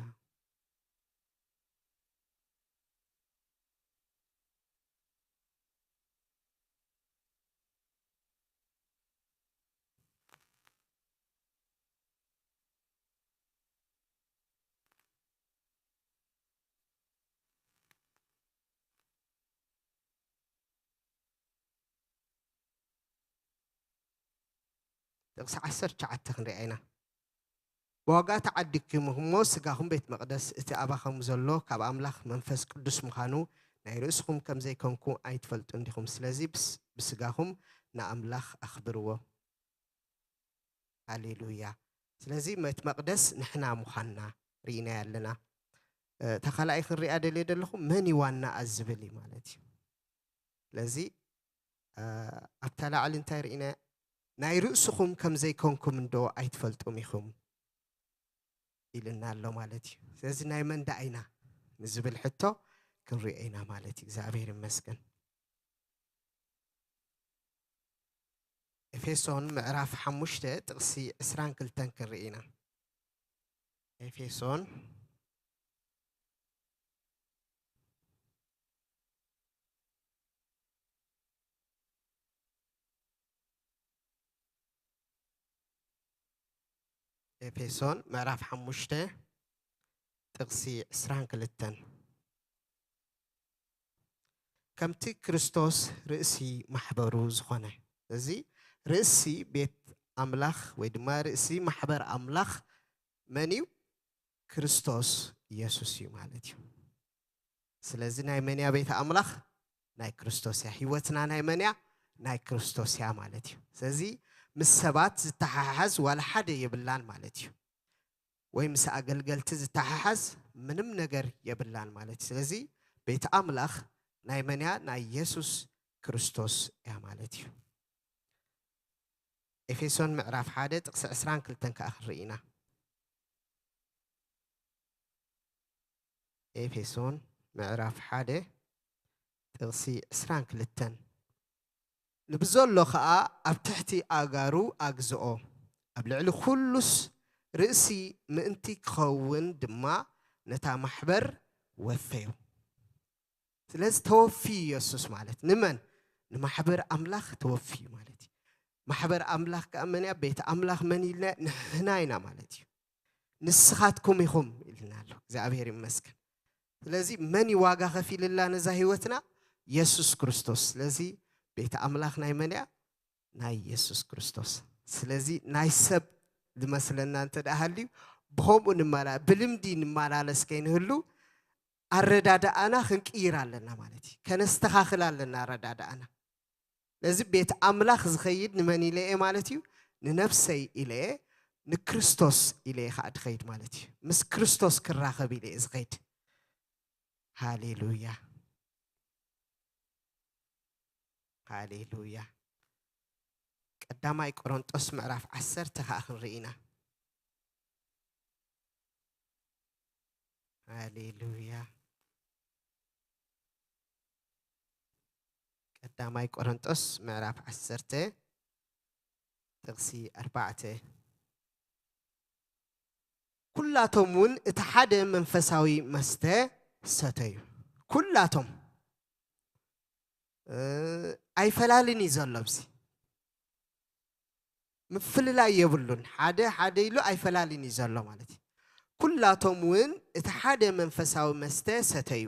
ጥቕሲ ዓሰርተ ትሽዓተ ክንሪኣ ኢና። ብዋጋ ተዓዲግኩም እሞ ስጋኹም ቤት መቕደስ እቲ ኣባኹም ዘሎ ካብ ኣምላኽ መንፈስ ቅዱስ ምዃኑ ናይ ርእስኹም ከም ዘይኮንኩ ኣይትፈልጡን ዲኹም? ስለዚ ብስ-፣ ብስጋኹም ንኣምላኽ ኣኽብርዎ። ሃሌሉያ። ስለዚ ቤት መቕደስ ንሕና ምዃንና ርኢናዮ ኣለና። እ፣ እታ ካልኣይ ክንሪኣ ደልየ ዘለኹ መን እዩ ዋናኣ ዝብል እዩ ማለት እዩ። ስለዚ፣ እ፣ ኣብታ ላዕሊ እንታይ ርኢና? ናይ ርእስኹም ከም ዘይኮንኩም እንዶ ኣይትፈልጡም ኢኹም ኢልና ኣሎ ማለት እዩ። ስለዚ ናይ መን ደኣ ኢና ንዝብል ሕቶ ክንሪኦ ኢና ማለት እዩ። እግዚኣብሔር ይመስገን። ኤፌሶን ምዕራፍ ሓሙሽተ ጥቕሲ ዕስራን ክልተን ክንርኢ ኢና። ኤፌሶን ኤፌሶን ምዕራፍ ሓሙሽተ ጥቕሲ ዕስራን ክልተን። ከምቲ ክርስቶስ ርእሲ ማሕበሩ ዝኾነ። እዚ ርእሲ ቤት ኣምላኽ ወይ ድማ ርእሲ ማሕበር ኣምላኽ መን እዩ? ክርስቶስ ኢየሱስ እዩ ማለት እዩ። ስለዚ ናይ መን እያ ቤት ኣምላኽ? ናይ ክርስቶስ እያ። ህይወትና ናይ መን እያ? ናይ ክርስቶስ እያ ማለት እዩ። ስለዚ ምስ ሰባት ዝተሓሓዝ ዋላ ሓደ የብላን ማለት እዩ። ወይ ምስ ኣገልገልቲ ዝተሓሓዝ ምንም ነገር የብላን ማለት እዩ። ስለዚ ቤት ኣምላኽ ናይ መን እያ? ናይ ኢየሱስ ክርስቶስ እያ ማለት እዩ። ኤፌሶን ምዕራፍ ሓደ ጥቕሲ ዕስራን ክልተን ከኣ ክንርኢ ኢና። ኤፌሶን ምዕራፍ ሓደ ጥቕሲ ዕስራን ክልተን። ንብዘሎ ኸኣ ኣብ ትሕቲ ኣእጋሩ ኣግዝኦ፣ ኣብ ልዕሊ ኩሉስ ርእሲ ምእንቲ ክኸውን ድማ ነታ ማሕበር ወፈዮ። ስለዚ ተወፊ ኢየሱስ ማለት ንመን? ንማሕበር ኣምላኽ ተወፊ ማለት እዩ። ማሕበር ኣምላኽ ከኣ መን እያ? ቤት ኣምላኽ መን ኢልና? ንሕና ኢና ማለት እዩ። ንስኻትኩም ኢኹም ኢልና ኣሎ። እግዚኣብሔር ይመስገን። ስለዚ መን እዩ ዋጋ ከፊልላ ነዛ ህይወትና? የሱስ ክርስቶስ። ስለዚ ቤት ኣምላኽ ናይ መን እያ? ናይ የሱስ ክርስቶስ። ስለዚ ናይ ሰብ ዝመስለና እንተ ደኣ ሃልዩ፣ ብኸምኡ ንመላ-፣ ብልምዲ ንመላለስ ከይንህሉ፣ ኣረዳድኣና ክንቅይር ኣለና ማለት እዩ። ከነስተኻኽል ኣለና ኣረዳድኣና። ነዚ ቤት ኣምላኽ ዝኸይድ ንመን ኢለ እየ ማለት እዩ? ንነፍሰይ ኢለ እየ፣ ንክርስቶስ ኢለ እየ ኸዓ ድኸይድ ማለት እዩ። ምስ ክርስቶስ ክራኸብ ኢለ እየ ዝኸይድ። ሃሌሉያ። ሃሌሉያ። ቀዳማይ ቆሮንጦስ ምዕራፍ ዓሰርተ ከኣ ክንርኢ ኢና። ሃሌሉያ። ቀዳማይ ቆሮንጦስ ምዕራፍ ዓሰርተ ጥቕሲ ኣርባዕተ። ኩላቶም እውን እቲ ሓደ መንፈሳዊ መስተ ሰተዩ። ኩላቶም፣ እ፣ ኣይፈላልን እዩ ዘሎ ኣብዚ። ምፍልላይ የብሉን። ሓደ ሓደ ኢሉ ኣይፈላልን እዩ ዘሎ ማለት እዩ። ኩላቶም እውን እቲ ሓደ መንፈሳዊ መስተ ሰተዩ።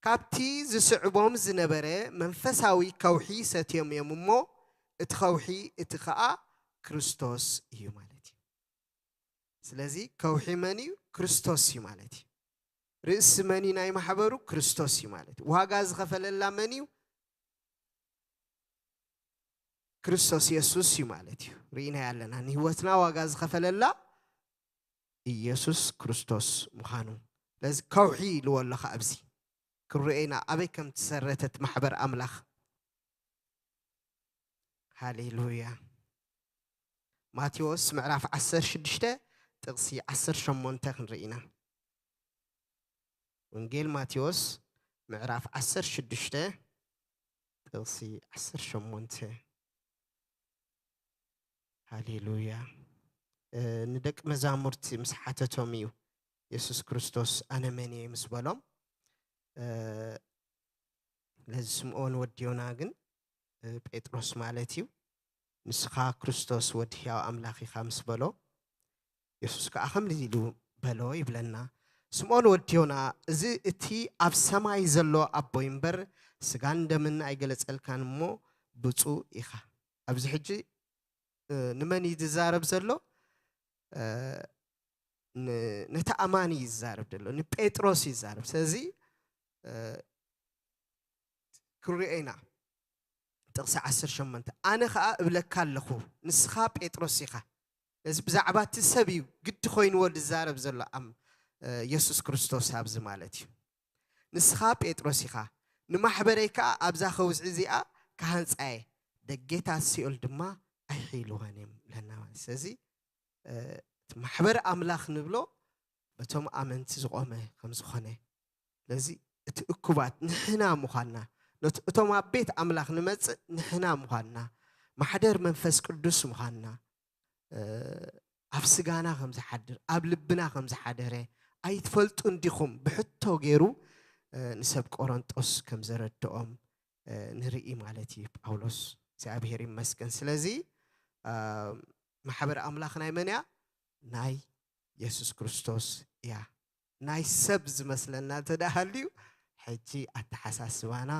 ካብቲ ዝስዕቦም ዝነበረ መንፈሳዊ ከውሒ ሰትዮም እዮም እሞ፣ እቲ ከውሒ እቲ ኸኣ ክርስቶስ እዩ ማለት እዩ። ስለዚ ከውሒ መን እዩ? ክርስቶስ እዩ ማለት እዩ። ርእሲ መን እዩ ናይ ማሕበሩ? ክርስቶስ እዩ ማለት እዩ። ዋጋ ዝኸፈለላ መን እዩ? ክርስቶስ የሱስ እዩ ማለት እዩ። ርኢናዮ ኣለና። ንህይወትና ዋጋ ዝኸፈለላ ኢየሱስ ክርስቶስ ምዃኑ። ስለዚ ከውሒ ኢልዎ ኣሎ ኸኣ ኣብዚ። ክንርእዮ ኢና ኣበይ ከም ትሰረተት ማሕበር ኣምላኽ። ሃሌሉያ። ማቴዎስ ምዕራፍ ዓሰርተ ሽዱሽተ ጥቕሲ ዓሰርተ ሸሞንተ ክንርኢ ኢና። ወንጌል ማቴዎስ ምዕራፍ ዓሰርተ ሽዱሽተ ጥቕሲ ዓሰርተ ሸሞንተ። ሃሌሉያ። እ፣ ንደቂ መዛሙርቲ ምስ ሓተቶም እዩ የሱስ ክርስቶስ፣ "ኣነ መን እየ?" ምስ በሎም። እ፣ ነዚ ስምዖን ወዲ ዮና ግን፣ እ፣ ጴጥሮስ ማለት እዩ፣ "ንስኻ ክርስቶስ ወዲ ሕያው ኣምላኽ ኢኻ" ምስ በሎ፣ የሱስ ከኣ ከምዚ ኢሉ በሎ ይብለና፣ "ስምዖን ወዲ ዮና፣ እዚ እቲ ኣብ ሰማይ ዘሎ ኣቦይ እምበር፣ ስጋን ደምን ኣይገለጸልካን እሞ፣ ብፁዕ ኢኻ።" ኣብዚ ሕጂ፣ እ፣ ንመን እዩ ዝዛረብ ዘሎ? እ፣ ን-፣ ነቲ ኣማኒ እዩ ዝዛረብ ዘሎ፣ ንጴጥሮስ እዩ ዝዛረብ። ስለዚ፣ እ፣ ክንሪኦ ኢና። ጥቕሲ ዓሰርተ ሸሞንተ፣ "ኣነ ኸኣ እብለካ ኣለኹ፣ ንስኻ ጴጥሮስ ኢኻ።" ነዚ ብዛዕባ እቲ ሰብ እዩ ግዲ ኮይንዎ ዝዛረብ ዘሎ ኣም-፣ እ፣ የሱስ ክርስቶስ ኣብዚ ማለት እዩ። "ንስኻ ጴጥሮስ ኢኻ፣ ንማሕበረይ ከኣ ኣብዛ ከውሒ እዚኣ ክሃንጻ እየ፣ ደጌታት ሲኦል ድማ ኣይሕይልዋን እዮም" ኢለና ማለት። ስለዚ፣ እ፣ እቲ ማሕበር ኣምላኽ ንብሎ በቶም ኣመንቲ ዝቖመ ከም ዝኾነ፣ ስለዚ እቲ እኩባት ንሕና ምዃንና፣ ነት-፣ እቶም ኣብ ቤት ኣምላኽ ንመጽእ ንሕና ምዃንና፣ ማሕደር መንፈስ ቅዱስ ምዃንና፣ እ፣ ኣብ ስጋና ከም ዝሓድር፣ ኣብ ልብና ከም ዝሓደረ ኣይትፈልጡን ዲኹም? ብሕቶ ገይሩ፣ እ፣ ንሰብ ቆሮንጦስ ከም ዘረድኦም፣ እ፣ ንርኢ ማለት እዩ ጳውሎስ። እግዚኣብሔር ይመስገን። ስለዚ፣ እ፣ ማሕበር ኣምላኽ ናይ መን እያ? ናይ የሱስ ክርስቶስ እያ። ናይ ሰብ ዝመስለና እንተ ደኣ ሃልዩ፣ ሕጂ ኣተሓሳስባና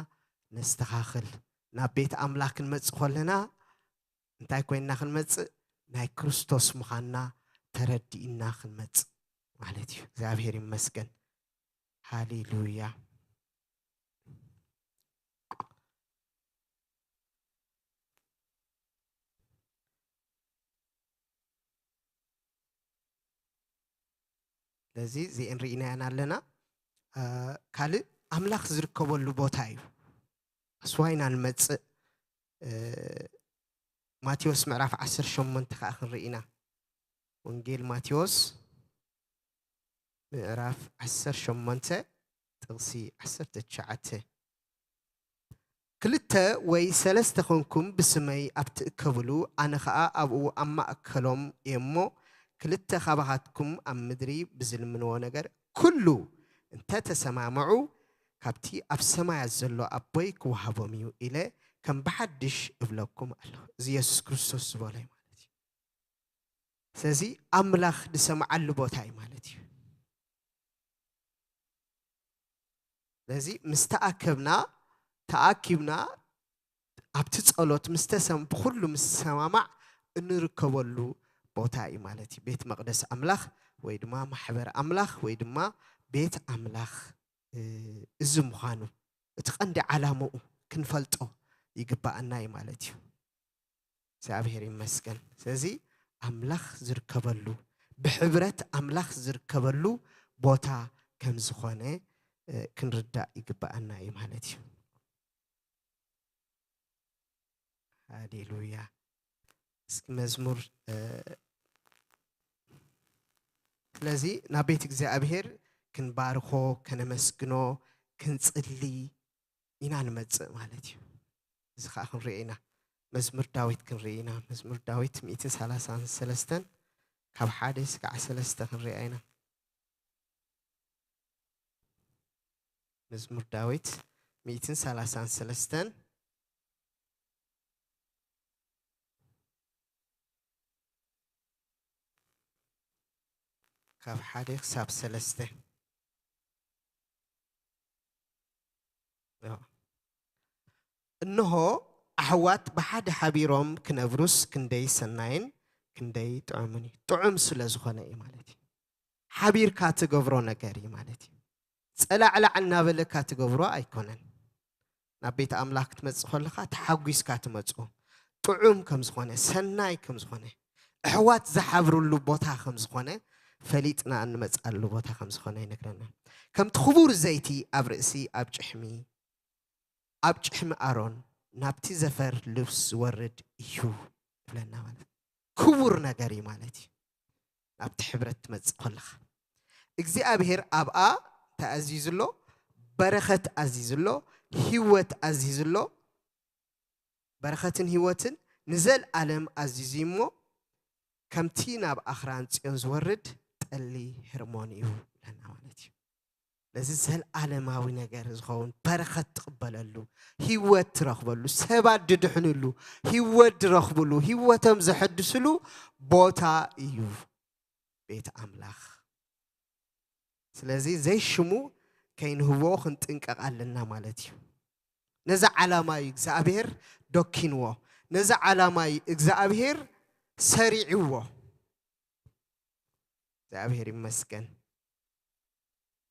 ነስተኻኽል። ናብ ቤት ኣምላኽ ክንመጽእ ከለና እንታይ ኮይንና ክንመጽእ? ናይ ክርስቶስ ምዃንና ተረዲእና ክንመጽእ ማለት እዩ። እግዚኣብሔር ይመስገን። ሃሌሉያ። ስለዚ እዚኤን ርኢናየን ኣለና። እ፣ ካልእ ኣምላኽ ዝርከበሉ ቦታ እዩ። ኣስዋይና ንመጽእ፣ እ፣ ማቴዎስ ምዕራፍ ዓሰርተ ሸሞንተ ከኣ ክንርኢ ኢና። ወንጌል ማቴዎስ ምዕራፍ ዓሰርተ ሸሞንተ ጥቕሲ ዓሰርተ ትሽዓተ። "ክልተ ወይ ሰለስተ ኾንኩም ብስመይ ኣብ ትእከብሉ፣ ኣነ ኸኣ ኣብኡ ኣብ ማእከሎም እየ እሞ፣ ክልተ ኻባኻትኩም ኣብ ምድሪ ብዝልምንዎ ነገር ኩሉ እንተ ተሰማምዑ፣ ካብቲ ኣብ ሰማያት ዘሎ ኣቦይ ክወሃቦም እዩ ኢለ ከም ብሓድሽ እብለኩም ኣለኹ።" እዚ የሱስ ክርስቶስ ዝበሎ እዩ ማለት እዩ። ስለዚ ኣምላኽ ዝሰምዓሉ ቦታ እዩ ማለት እዩ። ስለዚ ምስ ተኣከብና፣ ተኣኪብና ኣብቲ ጸሎት ምስ ተሰም-፣ ብኹሉ ምስ ሰማማዕ እንርከበሉ ቦታ እዩ ማለት እዩ። ቤት መቕደስ ኣምላኽ ወይ ድማ ማሕበር ኣምላኽ ወይ ድማ ቤት ኣምላኽ፣ እ፣ እዚ ምዃኑ እቲ ቀንዲ ዓላምኡ ክንፈልጦ ይግብኣና እዩ ማለት እዩ። እግዚኣብሔር ይመስገን። ስለዚ ኣምላኽ ዝርከበሉ፣ ብሕብረት ኣምላኽ ዝርከበሉ ቦታ ከም ዝኾነ፣ እ፣ ክንርዳእ ይግብኣና እዩ ማለት እዩ። ሃሌሉያ። እስኪ መዝሙር እ፣ ስለዚ ናብ ቤት እግዚኣብሔር ክንባርኾ፣ ከነመስግኖ፣ ክንጽሊ ኢና ንመጽእ ማለት እዩ። እዚ ኸዓ ክንሪኦ ኢና። መዝሙር ዳዊት ክንርኢ ኢና። መዝሙር ዳዊት ሚእትን ሰላሳን ሰለስተን ካብ ሓደ እስካዕ ሰለስተ ክንሪኣ ኢና። መዝሙር ዳዊት ሚእትን ሰላሳን ሰለስተን ካብ ሓደ ክሳብ ሰለስተ። እንሆ ኣሕዋት ብሓደ ሓቢሮም ክነብሩስ ክንደይ ሰናይን ክንደይ ጥዑምን እዩ። ጥዑም ስለ ዝኾነ እዩ ማለት እዩ። ሓቢርካ ትገብሮ ነገር እዩ ማለት እዩ። ጸላዕላዕ እናበለካ ትገብሮ ኣይኮነን። ናብ ቤት ኣምላኽ ክትመጽእ ከለኻ ተሓጒስካ ትመጽኦ። ጥዑም ከም ዝኾነ፣ ሰናይ ከም ዝኾነ፣ ኣሕዋት ዝሓብርሉ ቦታ ከም ዝኾነ ፈሊጥና እንመጽኣሉ ቦታ ከም ዝኾነ ይነግረና። ከምቲ ክቡር ዘይቲ ኣብ ርእሲ ኣብ ጭሕሚ፣ ኣብ ጭሕሚ ኣሮን ናብቲ ዘፈር ልብስ ዝወርድ እዩ ይብለና ማለት እዩ። ክቡር ነገር እዩ ማለት እዩ። ናብቲ ሕብረት ትመጽእ ከለኻ እግዚኣብሔር ኣብኣ እንታይ ኣዚዙ ኣሎ? በረኸት ኣዚዙ ኣሎ፣ ህይወት ኣዚዙ ኣሎ። በረኸትን ህይወትን ንዘልኣለም ኣዚዙ እሞ ከምቲ ናብ ኣኽራን ጽዮን ዝወርድ ጠሊ ሄርሞን እዩ ይብለና ማለት እዩ። ነዚ ዘልኣለማዊ ነገር ዝኸውን በረኸት ትቕበለሉ፣ ህይወት ትረኽበሉ፣ ሰባት ድድሕንሉ፣ ህይወት ድረኽብሉ፣ ህይወቶም ዘሐድስሉ ቦታ እዩ ቤት ኣምላኽ። ስለዚ ዘይሽሙ ከይንህቦ ክንጥንቀቕ ኣለና ማለት እዩ። ነዚ ዓላማ እዩ እግዚኣብሔር ዶኪንዎ። ነዚ ዓላማ እዩ እግዚኣብሔር ሰሪዕዎ። እግዚኣብሔር ይመስገን።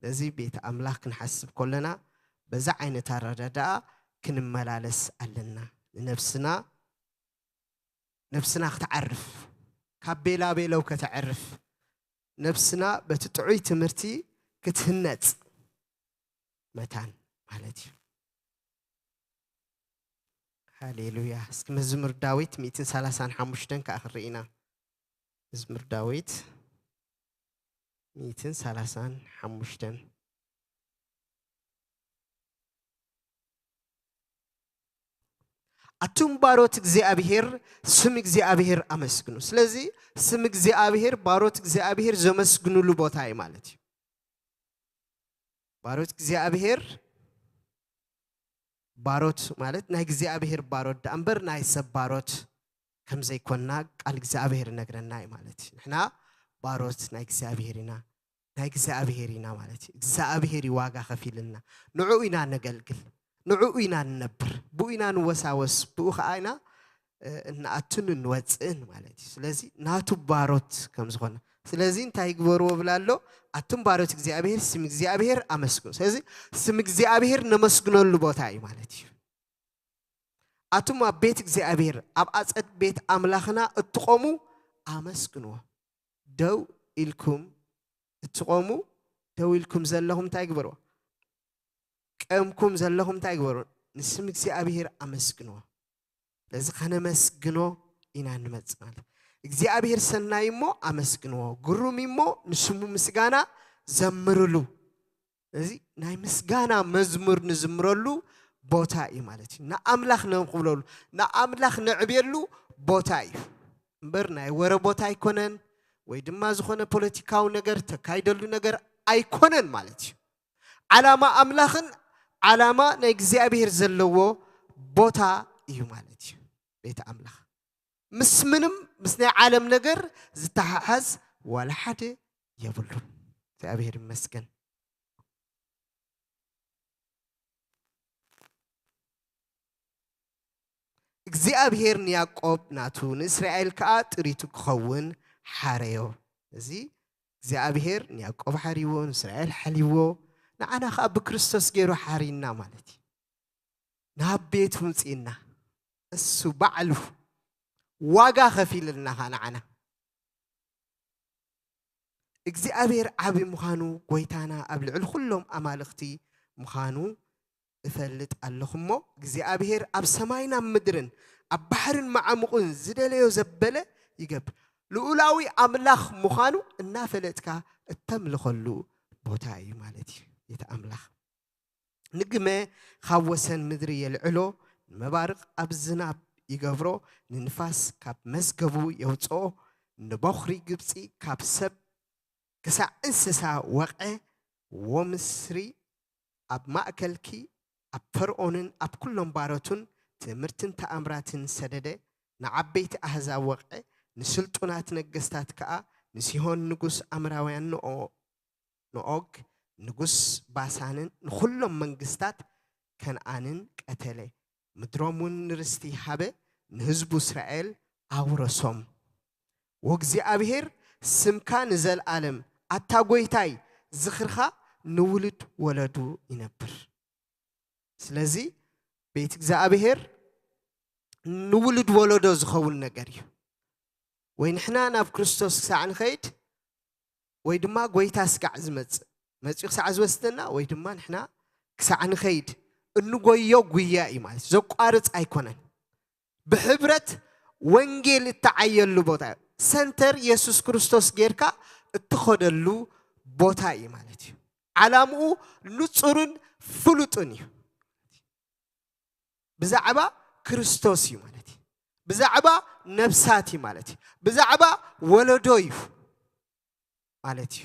ነዚ ቤት ኣምላኽ ክንሓስብ ከለና በዛ ዓይነት ኣረዳድኣ ክንመላለስ ኣለና። ንነብስና ነብስና ክትዓርፍ፣ ካብ ቤላቤለው ከተዕርፍ፣ ነብስና በቲ ጥዑይ ትምህርቲ ክትህነጽ መታን ማለት እዩ። ሃሌሉያ። እስኪ መዝሙር ዳዊት ሚእትን ሰላሳን ሓሙሽተን ከኣ ክንርኢ ኢና። መዝሙር ዳዊት ሚእትን ሰላሳን ሓሙሽተን። ኣቱም ባሮት እግዚኣብሔር ስም እግዚኣብሔር ኣመስግኑ። ስለዚ ስም እግዚኣብሔር ባሮት እግዚኣብሔር ዘመስግኑሉ ቦታ እዩ ማለት እዩ። ባሮት እግዚኣብሔር፣ ባሮት ማለት ናይ እግዚኣብሔር ባሮት ደኣ እምበር ናይ ሰብ ባሮት ከም ዘይኮንና ቃል እግዚኣብሔር ይነግረና እዩ ማለት እዩ። ንሕና ባሮት ናይ እግዚኣብሔር ኢና፣ ናይ እግዚኣብሔር ኢና ማለት እዩ። እግዚኣብሔር እዩ ዋጋ ከፊልና፣ ንዕኡ ኢና ነገልግል፣ ንዕኡ ኢና ንነብር፣ ብኡ ኢና ንወሳወስ፣ ብኡ ኸዓ ኢና እ፣ እንኣቱን እንወፅእን ማለት እዩ። ስለዚ ናቱ ባሮት ከም ዝኾነ፣ ስለዚ እንታይ ይግበርዎ ብላ ኣሎ? ኣቱም ባሮት እግዚኣብሔር ስም እግዚኣብሔር ኣመስግኑ። ስለዚ ስም እግዚኣብሔር ነመስግነሉ ቦታ እዩ ማለት እዩ። ኣቱም ኣብ ቤት እግዚኣብሔር፣ ኣብ ኣፀድ ቤት ኣምላኽና እትቆሙ ኣመስግንዎ። ደው ኢልኩም እትቆሙ፣ ደው ኢልኩም ዘለኹም እንታይ ግበርዎ? ቀምኩም ዘለኹም እንታይ ግበሩ? ንስም እግዚኣብሔር ኣመስግንዎ። ስለዚ ከነመስግኖ ኢና እንመጽእ ማለት። እግዚኣብሔር ሰናይ እሞ ኣመስግንዎ፣ ግሩም እሞ ንስሙ ምስጋና ዘምርሉ። እዚ ናይ ምስጋና መዝሙር ንዝምረሉ ቦታ እዩ ማለት እዩ። ንኣምላኽ ነንክብለሉ፣ ንኣምላኽ ነዕብየሉ ቦታ እዩ እምበር ናይ ወረ ቦታ ኣይኮነን፣ ወይ ድማ ዝኾነ ፖለቲካዊ ነገር ተካይደሉ ነገር ኣይኮነን ማለት እዩ። ዓላማ ኣምላኽን ዓላማ ናይ እግዚኣብሔር ዘለዎ ቦታ እዩ ማለት እዩ። ቤት ኣምላኽ ምስ ምንም ምስ ናይ ዓለም ነገር ዝተሓሓዝ ዋላ ሓደ የብሉን። እግዚኣብሔር ይመስገን። እግዚኣብሔር ንያዕቆብ ናቱ፣ ንእስራኤል ከኣ ጥሪቱ ክኸውን ሓረዮ። እዚ እግዚኣብሔር ንያዕቆብ ሓርይዎ፣ ንእስራኤል ሓልይዎ፣ ንዓና ከኣ ብክርስቶስ ገይሩ ሓርይና ማለት እዩ። ናብ ቤቱ ምጽእና፣ እሱ ባዕሉ ዋጋ ከፊልልና ከኣ ንዓና። እግዚኣብሔር ዓቢ ምዃኑ፣ ጎይታና ኣብ ልዕሊ ኩሎም ኣማልኽቲ ምዃኑ እፈልጥ ኣለኹ እሞ፣ እግዚኣብሔር ኣብ ሰማይን ኣብ ምድርን፣ ኣብ ባሕርን መዓሙቕን ዝደለዮ ዘበለ ይገብር። ልኡላዊ ኣምላኽ ምዃኑ እናፈለጥካ እተምልኸሉ ቦታ እዩ ማለት እዩ። ጌታ ኣምላኽ ንግመ ካብ ወሰን ምድሪ የልዕሎ፣ ንመባርቕ ኣብ ዝናብ ይገብሮ፣ ንንፋስ ካብ መዝገቡ የውፅኦ፣ ንበኹሪ ግብፂ ካብ ሰብ ክሳዕ እንስሳ ወቕዐ። ወምስሪ ኣብ ማእከልኪ፣ ኣብ ፈርዖንን ኣብ ኩሎም ባሮቱን ትእምርትን ተኣምራትን ሰደደ። ንዓበይቲ ኣህዛብ ወቕዐ፣ ንስልጡናት ነገስታት ከኣ፣ ንሲሆን ንጉስ ኣምራውያን ንኦ-፣ ንኦግ ንጉስ ባሳንን ንኹሎም መንግስታት ከነኣንን ቀተለ። ምድሮም እውን ንርስቲ ሃበ፣ ንህዝቡ እስራኤል ኣውረሶም። ወእግዚኣብሔር ስምካ ንዘልኣለም፣ ኣታ ጐይታይ ዝኽርኻ ንውሉድ ወለዱ ይነብር። ስለዚ ቤት እግዚኣብሔር ንውሉድ ወለዶ ዝኸውን ነገር እዩ። ወይ ንሕና ናብ ክርስቶስ ክሳዕ ንኸይድ፣ ወይ ድማ ጐይታ ስጋዕ ዝመጽእ መጺኡ ክሳዕ ዝወስደና፣ ወይ ድማ ንሕና ክሳዕ ንኸይድ እንጎዮ ጉያ እዩ ማለት እዩ። ዘቋርጽ ኣይኮነን። ብሕብረት ወንጌል እተዓየሉ ቦታ እዩ። ሰንተር የሱስ ክርስቶስ ጌርካ እትኸደሉ ቦታ እዩ ማለት እዩ። ዓላምኡ ንጹርን ፍሉጥን እዩ። ብዛዕባ ክርስቶስ እዩ ማለት እዩ። ብዛዕባ ነፍሳት እዩ ማለት እዩ። ብዛዕባ ወለዶ እዩ ማለት እዩ።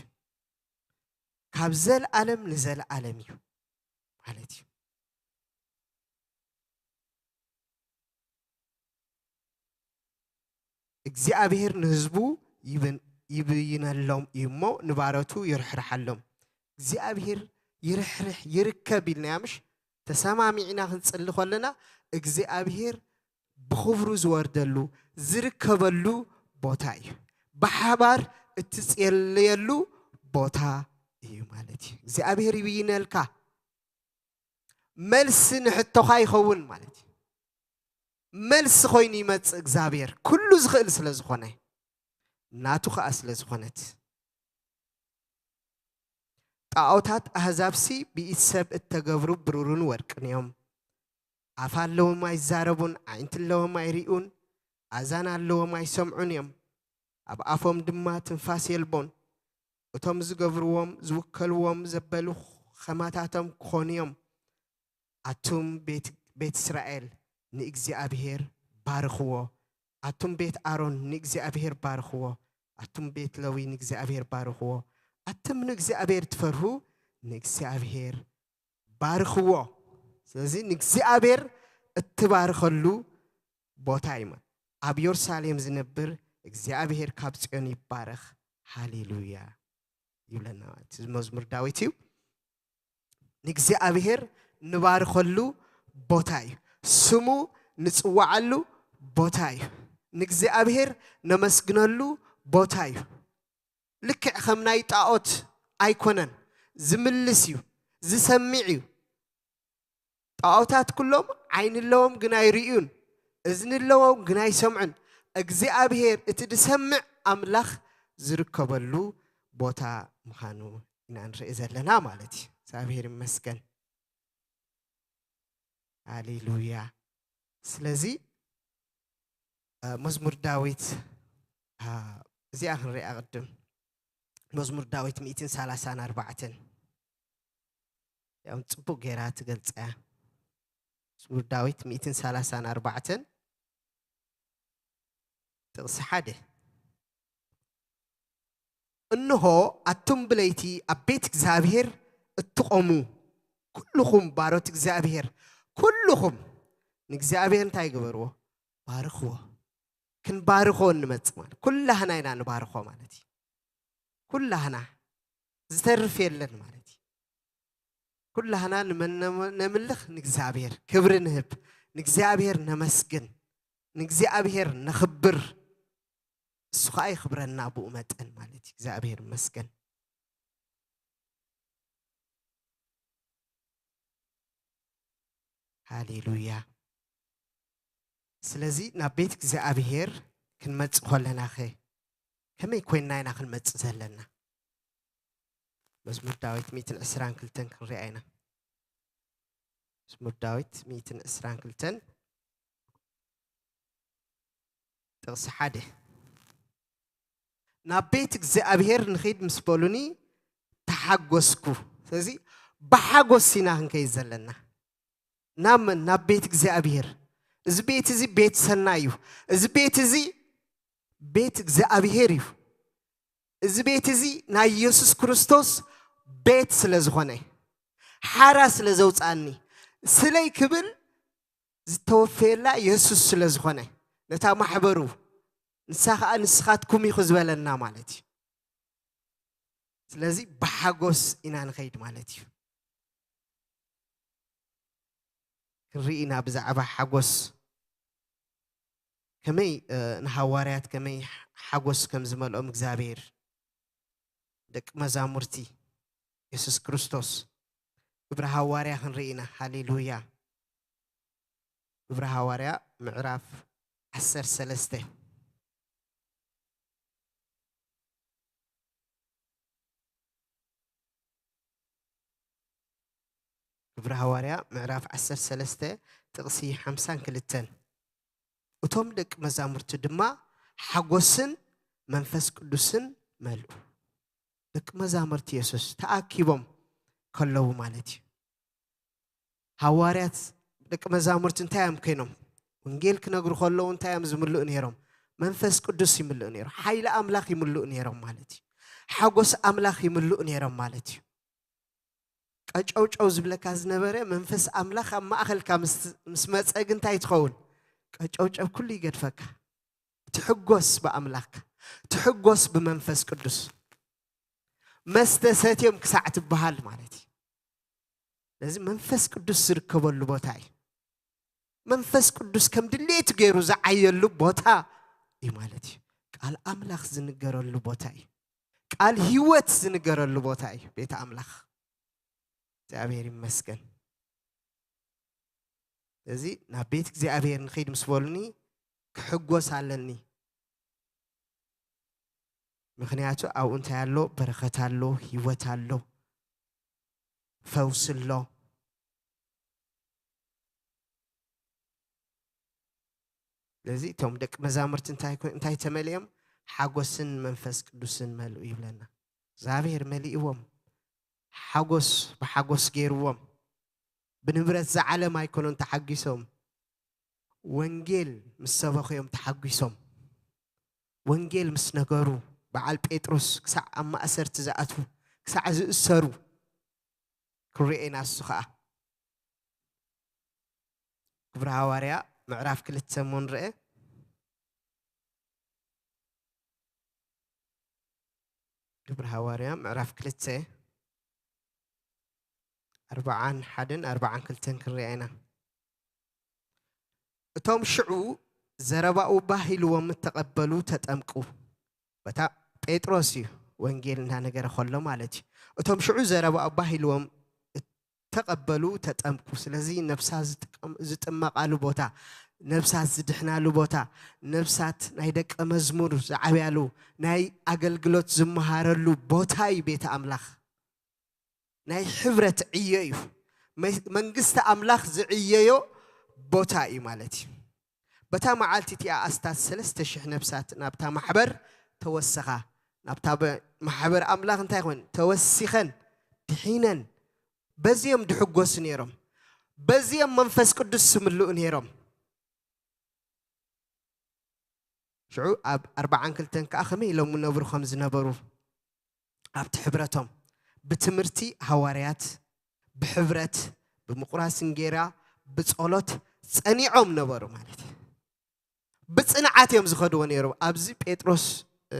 ካብ ዘለኣለም ንዘለኣለም እዩ ማለት እዩ። እግዚኣብሔር ንህዝቡ ይብን-፣ ይብይነሎም እዩ እሞ ንባሮቱ ይርሕርሓሎም። እግዚኣብሔር ይርሕርሕ ይርከብ ኢልናያ ምሽ? ተሰማሚዕና ክንጽሊ ከለና እግዚኣብሔር ብኽብሩ ዝወርደሉ ዝርከበሉ ቦታ እዩ። ብሓባር እትጽልየሉ ቦታ እዩ ማለት እዩ። እግዚኣብሔር ይብይነልካ። መልሲ ንሕቶኻ ይኸውን ማለት እዩ። መልሲ ኮይኑ ይመጽእ እግዚኣብሔር፣ ኩሉ ዝኽእል ስለ ዝኾነ፣ ናቱ ኸኣ ስለ ዝኾነት። ጣዖታት ኣህዛብሲ ብኢድ ሰብ እተገብሩ ብሩርን ወርቅን እዮም። ኣፍ ኣለዎም ኣይዛረቡን፣ ኣዒንቲ ኣለዎም ኣይርእዩን፣ ኣዛን ኣለዎም ኣይሰምዑን እዮም። ኣብ ኣፎም ድማ ትንፋስ የልቦን። እቶም ዝገብርዎም ዝውከልዎም ዘበሉ ኸማታቶም ክኾኑ እዮም። ኣቱም ቤት፣ ቤት እስራኤል ንእግዚኣብሔር ባርኽዎ። ኣቱም ቤት ኣሮን ንእግዚኣብሔር ባርኽዎ። ኣቱም ቤት ለዊ ንእግዚኣብሔር ባርኽዎ። ኣቱም ንእግዚኣብሔር ትፈርሁ ንእግዚኣብሔር ባርኽዎ። ስለዚ ንእግዚኣብሔር እትባርኸሉ ቦታ እዩ። ኣብ የሩሳሌም ዝነብር እግዚኣብሔር ካብ ጽዮን ይባረኽ፣ ሃሌሉያ ይብለና ማለት እዩ። እዚ መዝሙር ዳዊት እዩ። ንእግዚኣብሔር ንባርኸሉ ቦታ እዩ። ስሙ ንጽዋዓሉ ቦታ እዩ። ንእግዚኣብሔር ነመስግነሉ ቦታ እዩ። ልክዕ ከም ናይ ጣዖት ኣይኮነን። ዝምልስ እዩ፣ ዝሰምዕ እዩ። ጣዖታት ኩሎም ዓይኒ ኣለዎም ግን ኣይርእዩን፣ እዝኒ ኣለዎም ግን ኣይሰምዑን። እግዚኣብሔር እቲ ዝሰምዕ ኣምላኽ ዝርከበሉ ቦታ ምዃኑ ኢና ንርኢ ዘለና ማለት እዩ። እግዚኣብሔር ይመስገን። ሃሌሉያ። ስለዚ፣ እ፣ መዝሙር ዳዊት፣ እ፣ እዚኣ ክንሪኣ ቅድም። መዝሙር ዳዊት ሚእትን ሰላሳን ኣርባዕተን። ያው ጽቡቅ ገይራ ትገልጻ እያ። መዝሙር ዳዊት ሚእትን ሰላሳን ኣርባዕተን ጥቕሲ ሓደ። እንሆ፣ ኣቱም ብለይቲ ኣብ ቤት እግዚኣብሔር እትቖሙ ኩልኹም ባሮት እግዚኣብሔር፣ ኩልኹም ንእግዚኣብሔር እንታይ ግበርዎ? ባርኽዎ። ክንባርኾ እንመጽእ ማለት፣ ኩላህና ኢና ንባርኾ ማለት እዩ። ኩላህና፣ ዝተርፍ የለን ማለት እዩ። ኩላህና ንመን ነመ-፣ ነምልኽ? ንእግዚኣብሔር ክብሪ ንህብ፣ ንእግዚኣብሔር ነመስግን፣ ንእግዚኣብሔር ነኽብር። እሱ ኸዓ የኽብረና ብኡ መጠን ማለት እዩ። እግዚኣብሔር ይመስገን። ሃሌሉያ። ስለዚ ናብ ቤት እግዚኣብሔር ክንመጽእ ከለናኸ ከመይ ኮይንና ኢና ክንመጽእ ዘለና? መዝሙር ዳዊት ሚእትን ዕስራን ክልተን ክንሪኣ ኢና። መዝሙር ዳዊት ሚእትን ዕስራን ክልተን ጥቕሲ ሓደ፣ ናብ ቤት እግዚኣብሔር ንኺድ ምስ በሉኒ ተሓጎስኩ። ስለዚ ብሓጎስ ኢና ክንከይድ ዘለና። ናብ መን? ናብ ቤት እግዚኣብሔር። እዚ ቤት እዚ ቤት ሰናይ እዩ። እዚ ቤት እዚ ቤት እግዚኣብሔር እዩ። እዚ ቤት እዚ ናይ ኢየሱስ ክርስቶስ ቤት ስለ ዝኾነ፣ ሓራ ስለ ዘውፅኣኒ፣ ስለይ ክብል ዝተወፈየላ ኢየሱስ ስለ ዝኾነ፣ ነታ ማሕበሩ፣ ንሳ ኸዓ ንስኻትኩም ኢኹ ዝበለና ማለት እዩ። ስለዚ ብሓጎስ ኢና ንኸይድ ማለት እዩ። ክንርኢ ኢና ብዛዕባ ሓጎስ፣ ከመይ፣ እ፣ ንሃዋርያት ከመይ ሓጎስ ከም ዝመልኦም እግዚኣብሔር፣ ደቂ መዛሙርቲ የሱስ ክርስቶስ። ግብረ ሃዋርያ ክንርኢ ኢና። ሃሌሉያ። ግብረ ሃዋርያ ምዕራፍ ዓሰርተ ሰለስተ። ግብረ ሃዋርያ ምዕራፍ ዓሰርተ ሰለስተ ጥቕሲ ሓምሳን ክልተን። እቶም ደቂ መዛሙርቲ ድማ ሓጎስን መንፈስ ቅዱስን መልኡ። ደቂ መዛሙርቲ የሱስ ተኣኪቦም ከለዉ ማለት እዩ። ሃዋርያት ደቂ መዛሙርቲ እንታይ እዮም ኮይኖም? ወንጌል ክነግሩ ከለዉ እንታይ እዮም ዝምልኡ ነይሮም? መንፈስ ቅዱስ ይምልኡ ነይሮም። ሓይሊ ኣምላኽ ይምልኡ ነይሮም ማለት እዩ። ሓጎስ ኣምላኽ ይምልኡ ነይሮም ማለት እዩ። ቀጨውጨው ዝብለካ ዝነበረ መንፈስ ኣምላኽ ኣብ ማእኸልካ ምስ፣ ምስ መጸ ግን እንታይ ትኸውን? ቀጨውጨው ኩሉ ይገድፈካ። ትሕጎስ ብኣምላኽካ፣ ትሕጎስ ብመንፈስ ቅዱስ። መስተ ሰትዮም ክሳዕ ትበሃል ማለት እዩ። ስለዚ መንፈስ ቅዱስ ዝርከበሉ ቦታ እዩ። መንፈስ ቅዱስ ከም ድሌቱ ገይሩ ዝዓየሉ ቦታ እዩ ማለት እዩ። ቃል ኣምላኽ ዝንገረሉ ቦታ እዩ። ቃል ህይወት ዝንገረሉ ቦታ እዩ ቤት ኣምላኽ። እግዚኣብሔር ይመስገን። እዚ ናብ ቤት እግዚኣብሔር ንኸይድ ምስ በሉኒ ክሕጎስ ኣለኒ። ምኽንያቱ ኣብኡ እንታይ ኣሎ? በረኸት ኣሎ፣ ህይወት ኣሎ፣ ፈውሲ ኣሎ። ስለዚ እቶም ደቂ መዛሙርቲ እንታይ ኮ-፣ እንታይ ተመሊኦም? ሓጎስን መንፈስ ቅዱስን መልኡ ይብለና። እግዚኣብሔር መሊእዎም፣ ሓጎስ ብሓጎስ ገይርዎም። ብንብረት ዝዓለም ኣይኮኑን ተሓጒሶም፣ ወንጌል ምስ ሰበኹ እዮም ተሓጒሶም። ወንጌል ምስ ነገሩ፣ በዓል ጴጥሮስ ክሳዕ ኣብ ማእሰርቲ ዝኣትዉ፣ ክሳዕ ዝእሰሩ ክንሪኦ ኢና። እሱ ኸዓ ግብሪ ሃዋርያ ምዕራፍ ክልተ እሞ ንርአ። ግብሪ ሃዋርያ ምዕራፍ ክልተ፣ ኣርብዓን ሓደን ኣርብዓን ክልተን ክንሪኣ ኢና። እቶም ሽዑ ዘረባኡ ባህ ኢልዎም እተቐበሉ ተጠምቁ። በታ ጴጥሮስ እዩ ወንጌል እናነገረ ከሎ ማለት እዩ። እቶም ሽዑ ዘረባኡ ባህ ኢልዎም እተቐበሉ ተጠምቁ። ስለዚ ነፍሳት ዝጥቀም-፣ ዝጥመቓሉ ቦታ፣ ነፍሳት ዝድሕናሉ ቦታ፣ ነፍሳት ናይ ደቀ መዝሙር ዝዓብያሉ፣ ናይ ኣገልግሎት ዝመሃረሉ ቦታ እዩ ቤተ ኣምላኽ። ናይ ሕብረት ዕዮ እዩ። መ-፣ መንግስቲ ኣምላኽ ዝዕየዮ ቦታ እዩ ማለት እዩ። በታ መዓልቲ እቲኣ ኣስታት ሰለስተ ሽሕ ነፍሳት ናብታ ማሕበር ተወሰኻ። ናብታ በ-፣ ማሕበር ኣምላኽ እንታይ ኮን? ተወሲኸን፣ ድሒነን። በዚኦም ድሕጎሱ ነይሮም። በዚኦም መንፈስ ቅዱስ ዝምልኡ ነይሮም። ሽዑ ኣብ ኣርብዓን ክልተን ከኣ ከመይ ኢሎም ነብሩ ከም ዝነበሩ ኣብቲ ሕብረቶም ብትምህርቲ ሃዋርያት፣ ብሕብረት፣ ብምቑራስ እንጌራ፣ ብጸሎት ጸኒዖም ነበሩ ማለት እዩ። ብጽንዓት እዮም ዝኸድዎ ነይሮም። ኣብዚ ጴጥሮስ፣ እ፣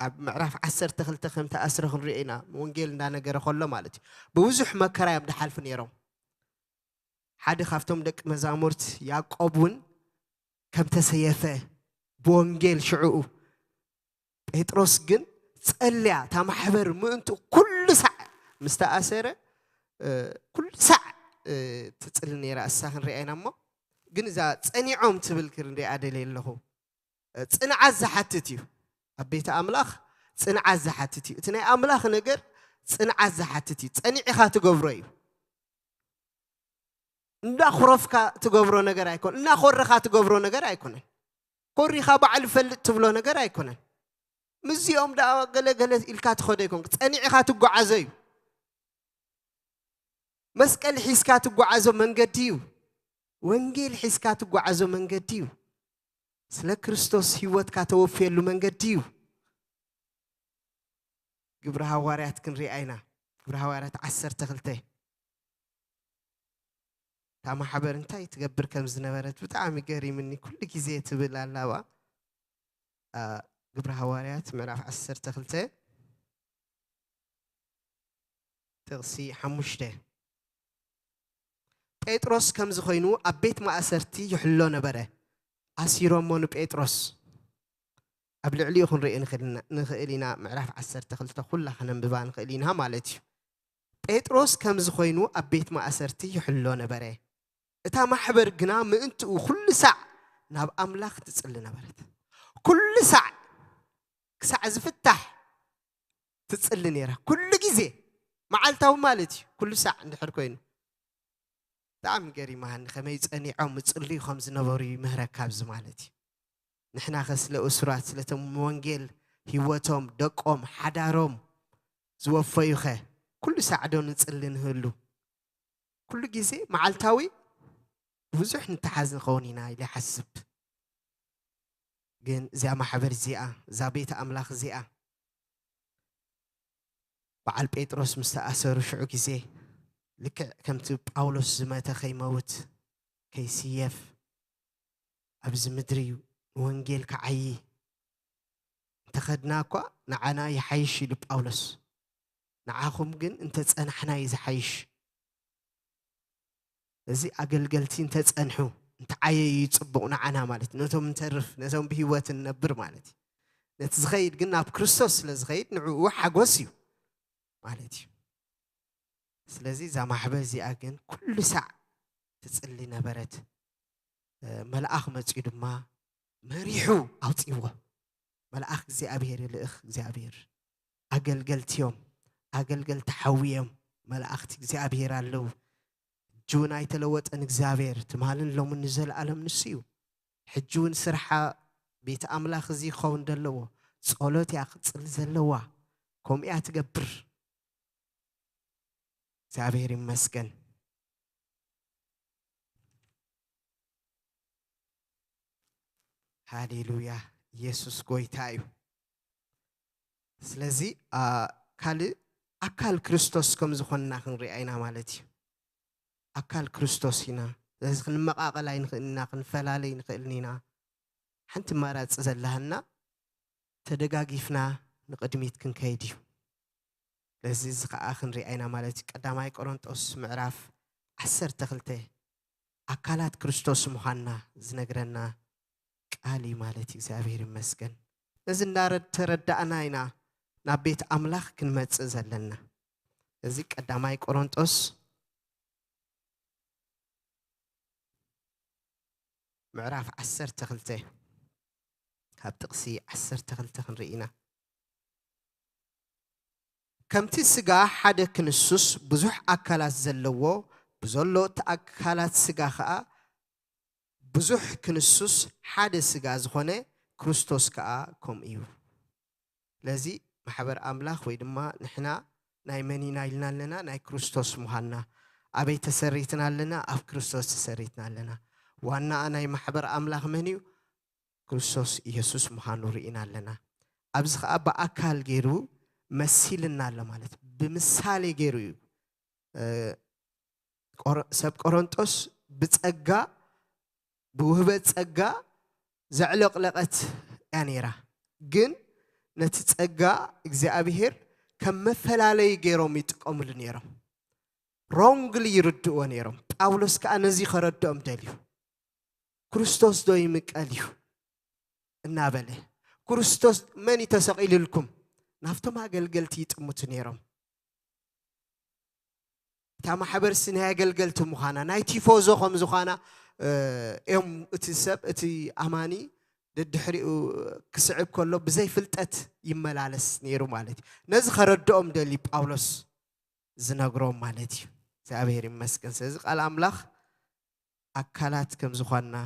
ኣብ ምዕራፍ ዓሰርተ ክልተ ከም ተኣስረ ክንሪኦ ኢና፣ ወንጌል እንዳነገረ ከሎ ማለት እዩ። ብብዙሕ መከራ እዮም ድሓልፉ ነይሮም። ሓደ ካብቶም ደቂ መዛሙርት ያዕቆብ እውን ከም ተሰየፈ ብወንጌል ሽዕኡ። ጴጥሮስ ግን ጸልያ፣ እታ ማሕበር ምእንቱ ኩሉ ሳዕ ምስ ተኣሰረ፣ እ፣ ኩሉ ሳዕ፣ እ፣ ትጽሊ ነይራ። እሳ ክንሪኣ ኢና እሞ፣ ግን እዛ ጸኒዖም ትብል ክንሪኣ ደልየ ኣለኹ። እ፣ ጽንዓት ዝሓትት እዩ። ኣብ ቤተ ኣምላኽ ጽንዓት ዝሓትት እዩ። እቲ ናይ ኣምላኽ ነገር ጽንዓት ዝሓትት እዩ። ጸኒዕኻ ትገብሮ እዩ። እንዳኹረፍካ ትገብሮ ነገር ኣይኮን፣ እናኾረኻ ትገብሮ ነገር ኣይኮነን። ኮሪኻ በዓል ፈልጥ ትብሎ ነገር ኣይኮነን። ምስዚኦም ደኣ ገለ ገለ ኢልካ ትኸዶ ኣይኮን፣ ጸኒዕኻ ትጓዓዞ እዩ። መስቀል ሒዝካ ትጓዓዞ መንገዲ እዩ። ወንጌል ሒዝካ ትጓዓዞ መንገዲ እዩ። ስለ ክርስቶስ ህይወትካ ተወፍየሉ መንገዲ እዩ። ግብሪ ሃዋርያት ክንሪኣ ኢና። ግብሪ ሃዋርያት ዓሰርተ ክልተ። እታ ማሕበር እንታይ ትገብር ከም ዝነበረት ብጣዕሚ ገሪምኒ። ኩሉ ግዜ ትብል ኣላባ። ግብሪ ሃዋርያት ምዕራፍ ዓሰርተ ክልተ ጥቕሲ ሓሙሽተ። ጴጥሮስ ከምዚ ኮይኑ ኣብ ቤት ማእሰርቲ ይሕሎ ነበረ። ኣሲሮሞ ንጴጥሮስ። ኣብ ልዕሊኡ ክንርኢ ንኽእል ኢና። ምዕራፍ ዓሰርተ ክልተ ኩላ ከነንብባ ንኽእል ኢና ማለት እዩ። ጴጥሮስ ከምዚ ኮይኑ ኣብ ቤት ማእሰርቲ ይሕሎ ነበረ። እታ ማሕበር ግና ምእንትኡ ኩሉ ሳዕ ናብ ኣምላኽ ትጽሊ ነበረት። ኩሉ ሳዕ ክሳዕ ዝፍታሕ ትጽሊ ነይራ። ኩሉ ግዜ መዓልታዊ ማለት እዩ። ኩሉ ሳዕ እንድሕር ኮይኑ ብጣዕሚ ገሪማኒ ከመይ ጸኒዖም ምጽልዩ ከም ዝነበሩ ይምህረካ ኣብዚ ማለት እዩ። ንሕናኸ ስለ እሱራት ስለቶም ወንጌል ህይወቶም ደቆም ሓዳሮም ዝወፈዩኸ ኩሉ ሳዕ ዶ ንጽሊ ንህሉ? ኩሉ ግዜ መዓልታዊ ብዙሕ ንተሓዝ ንኸውን ኢና ኢለ ይሓስብ። ግን እዚኣ ማሕበር እዚኣ እዛ ቤተ ኣምላኽ እዚኣ በዓል ጴጥሮስ ምስ ተኣሰሩ ሽዑ ግዜ ልክዕ ከምቲ ጳውሎስ ዝመተ ከይመውት ከይስየፍ ኣብዚ ምድሪ ንወንጌል ክዓዪ እንተኸድና እኳ ንዓና ይሓይሽ ኢሉ ጳውሎስ። ንዓኹም ግን እንተጸናሕና እዩ ዝሓይሽ። እዚ ኣገልገልቲ እንተጸንሑ እንተዓየዩ እዩ ጽቡቕ ንዓና ማለት ነቶም እንተርፍ ነቶም ብህይወት እንነብር ማለት እዩ። ነቲ ዝኸይድ ግን ናብ ክርስቶስ ስለ ዝኸይድ ንዕኡ ሓጎስ እዩ ማለት እዩ። ስለዚ እዛ ማሕበር እዚኣ ግን ኩሉ ሳዕ ትጽሊ ነበረት። መልኣኽ መጺኡ ድማ መሪሑ ኣውጺዎ። መልኣኽ እግዚኣብሔር ይልእኽ እግዚኣብሔር ኣገልገልቲ እዮም። ኣገልገልቲ ሓዊ እዮም። መላእኽቲ እግዚኣብሔር ኣለዉ። ሕጂ እውን ኣይተለወጠን እግዚኣብሔር ትማልን ሎምን ንዘለኣለም ንሱ እዩ። ሕጂ እውን ስርሓ ቤት ኣምላኽ እዚ ክኸውን ዘለዎ ጸሎት እያ ክጽል ዘለዋ። ከምኡ እያ ትገብር። እግዚኣብሔር ይመስገን። ሃሌሉያ። ኢየሱስ ጎይታ እዩ። ስለዚ ካልእ ኣካል ክርስቶስ ከም ዝኾንና ክንሪኣ ኢና ማለት እዩ። ኣካል ክርስቶስ ኢና። ስለዚ ክንመቓቐል ኣይንኽእልን ኢና፣ ክንፈላለይ ንኽእልን ኢና። ሓንቲ ማራፂ ዘለሃና ተደጋጊፍና ንቕድሚት ክንከይድ እዩ። ስለዚ እዚ ከዓ ክንሪኣ ኢና ማለት እዩ። ቀዳማይ ቆሮንጦስ ምዕራፍ ዓሰርተ ክልተ ኣካላት ክርስቶስ ምዃንና ዝነግረና ቃል እዩ ማለት እዩ። እግዚኣብሔር ይመስገን። ነዚ እንዳተረዳእና ኢና ናብ ቤት ኣምላኽ ክንመጽእ ዘለና። እዚ ቀዳማይ ቆሮንጦስ ምዕራፍ ዓሰርተ ክልተ ካብ ጥቕሲ ዓሰርተ ክልተ ክንርኢ ኢና። ከምቲ ስጋ ሓደ ክንሱስ ብዙሕ ኣካላት ዘለዎ ብዘሎ እቲ ኣካላት ስጋ ኸኣ ብዙሕ ክንሱስ ሓደ ስጋ ዝኾነ ክርስቶስ ከኣ ከምኡ እዩ። ስለዚ ማሕበር ኣምላኽ ወይ ድማ ንሕና ናይ መን ኢና ኢልና ኣለና? ናይ ክርስቶስ ምዃንና። ኣበይ ተሰሪትና ኣለና? ኣብ ክርስቶስ ተሰሪትና ኣለና። ዋናኣ ናይ ማሕበር ኣምላኽ መን እዩ? ክርስቶስ ኢየሱስ ምዃኑ ርኢና ኣለና። ኣብዚ ኸኣ ብኣካል ገይሩ መሲልና ኣሎ ማለት ብምሳሌ ገይሩ እዩ። ሰብ ቆሮንጦስ ብጸጋ ብውህበት ጸጋ ዘዕለቕለቐት እያ ነይራ። ግን ነቲ ጸጋ እግዚኣብሔር ከም መፈላለዪ ገይሮም ይጥቀምሉ ነይሮም። ሮንግሊ ይርድእዎ ነይሮም። ጳውሎስ ከኣ ነዚ ከረድኦም ደልዩ። ክርስቶስ ዶ ይምቀል እዩ እናበለ፣ ክርስቶስ መን እዩ ተሰቒሉልኩም? ናብቶም ኣገልገልቲ ይጥምቱ ነይሮም። እታ ማሕበርሲ ናይ ኣገልገልቲ ምዃና፣ ናይ ቲፎዞ ከም ዝኾና እዮም። እቲ ሰብ እቲ ኣማኒ ደድሕሪኡ ክስዕብ ከሎ ብዘይ ፍልጠት ይመላለስ ነይሩ ማለት እዩ። ነዚ ከረድኦም ደሊ ጳውሎስ ዝነግሮም ማለት እዩ። እግዚኣብሔር ይመስገን። ስለዚ ቃል ኣምላኽ ኣካላት ከም ዝኾንና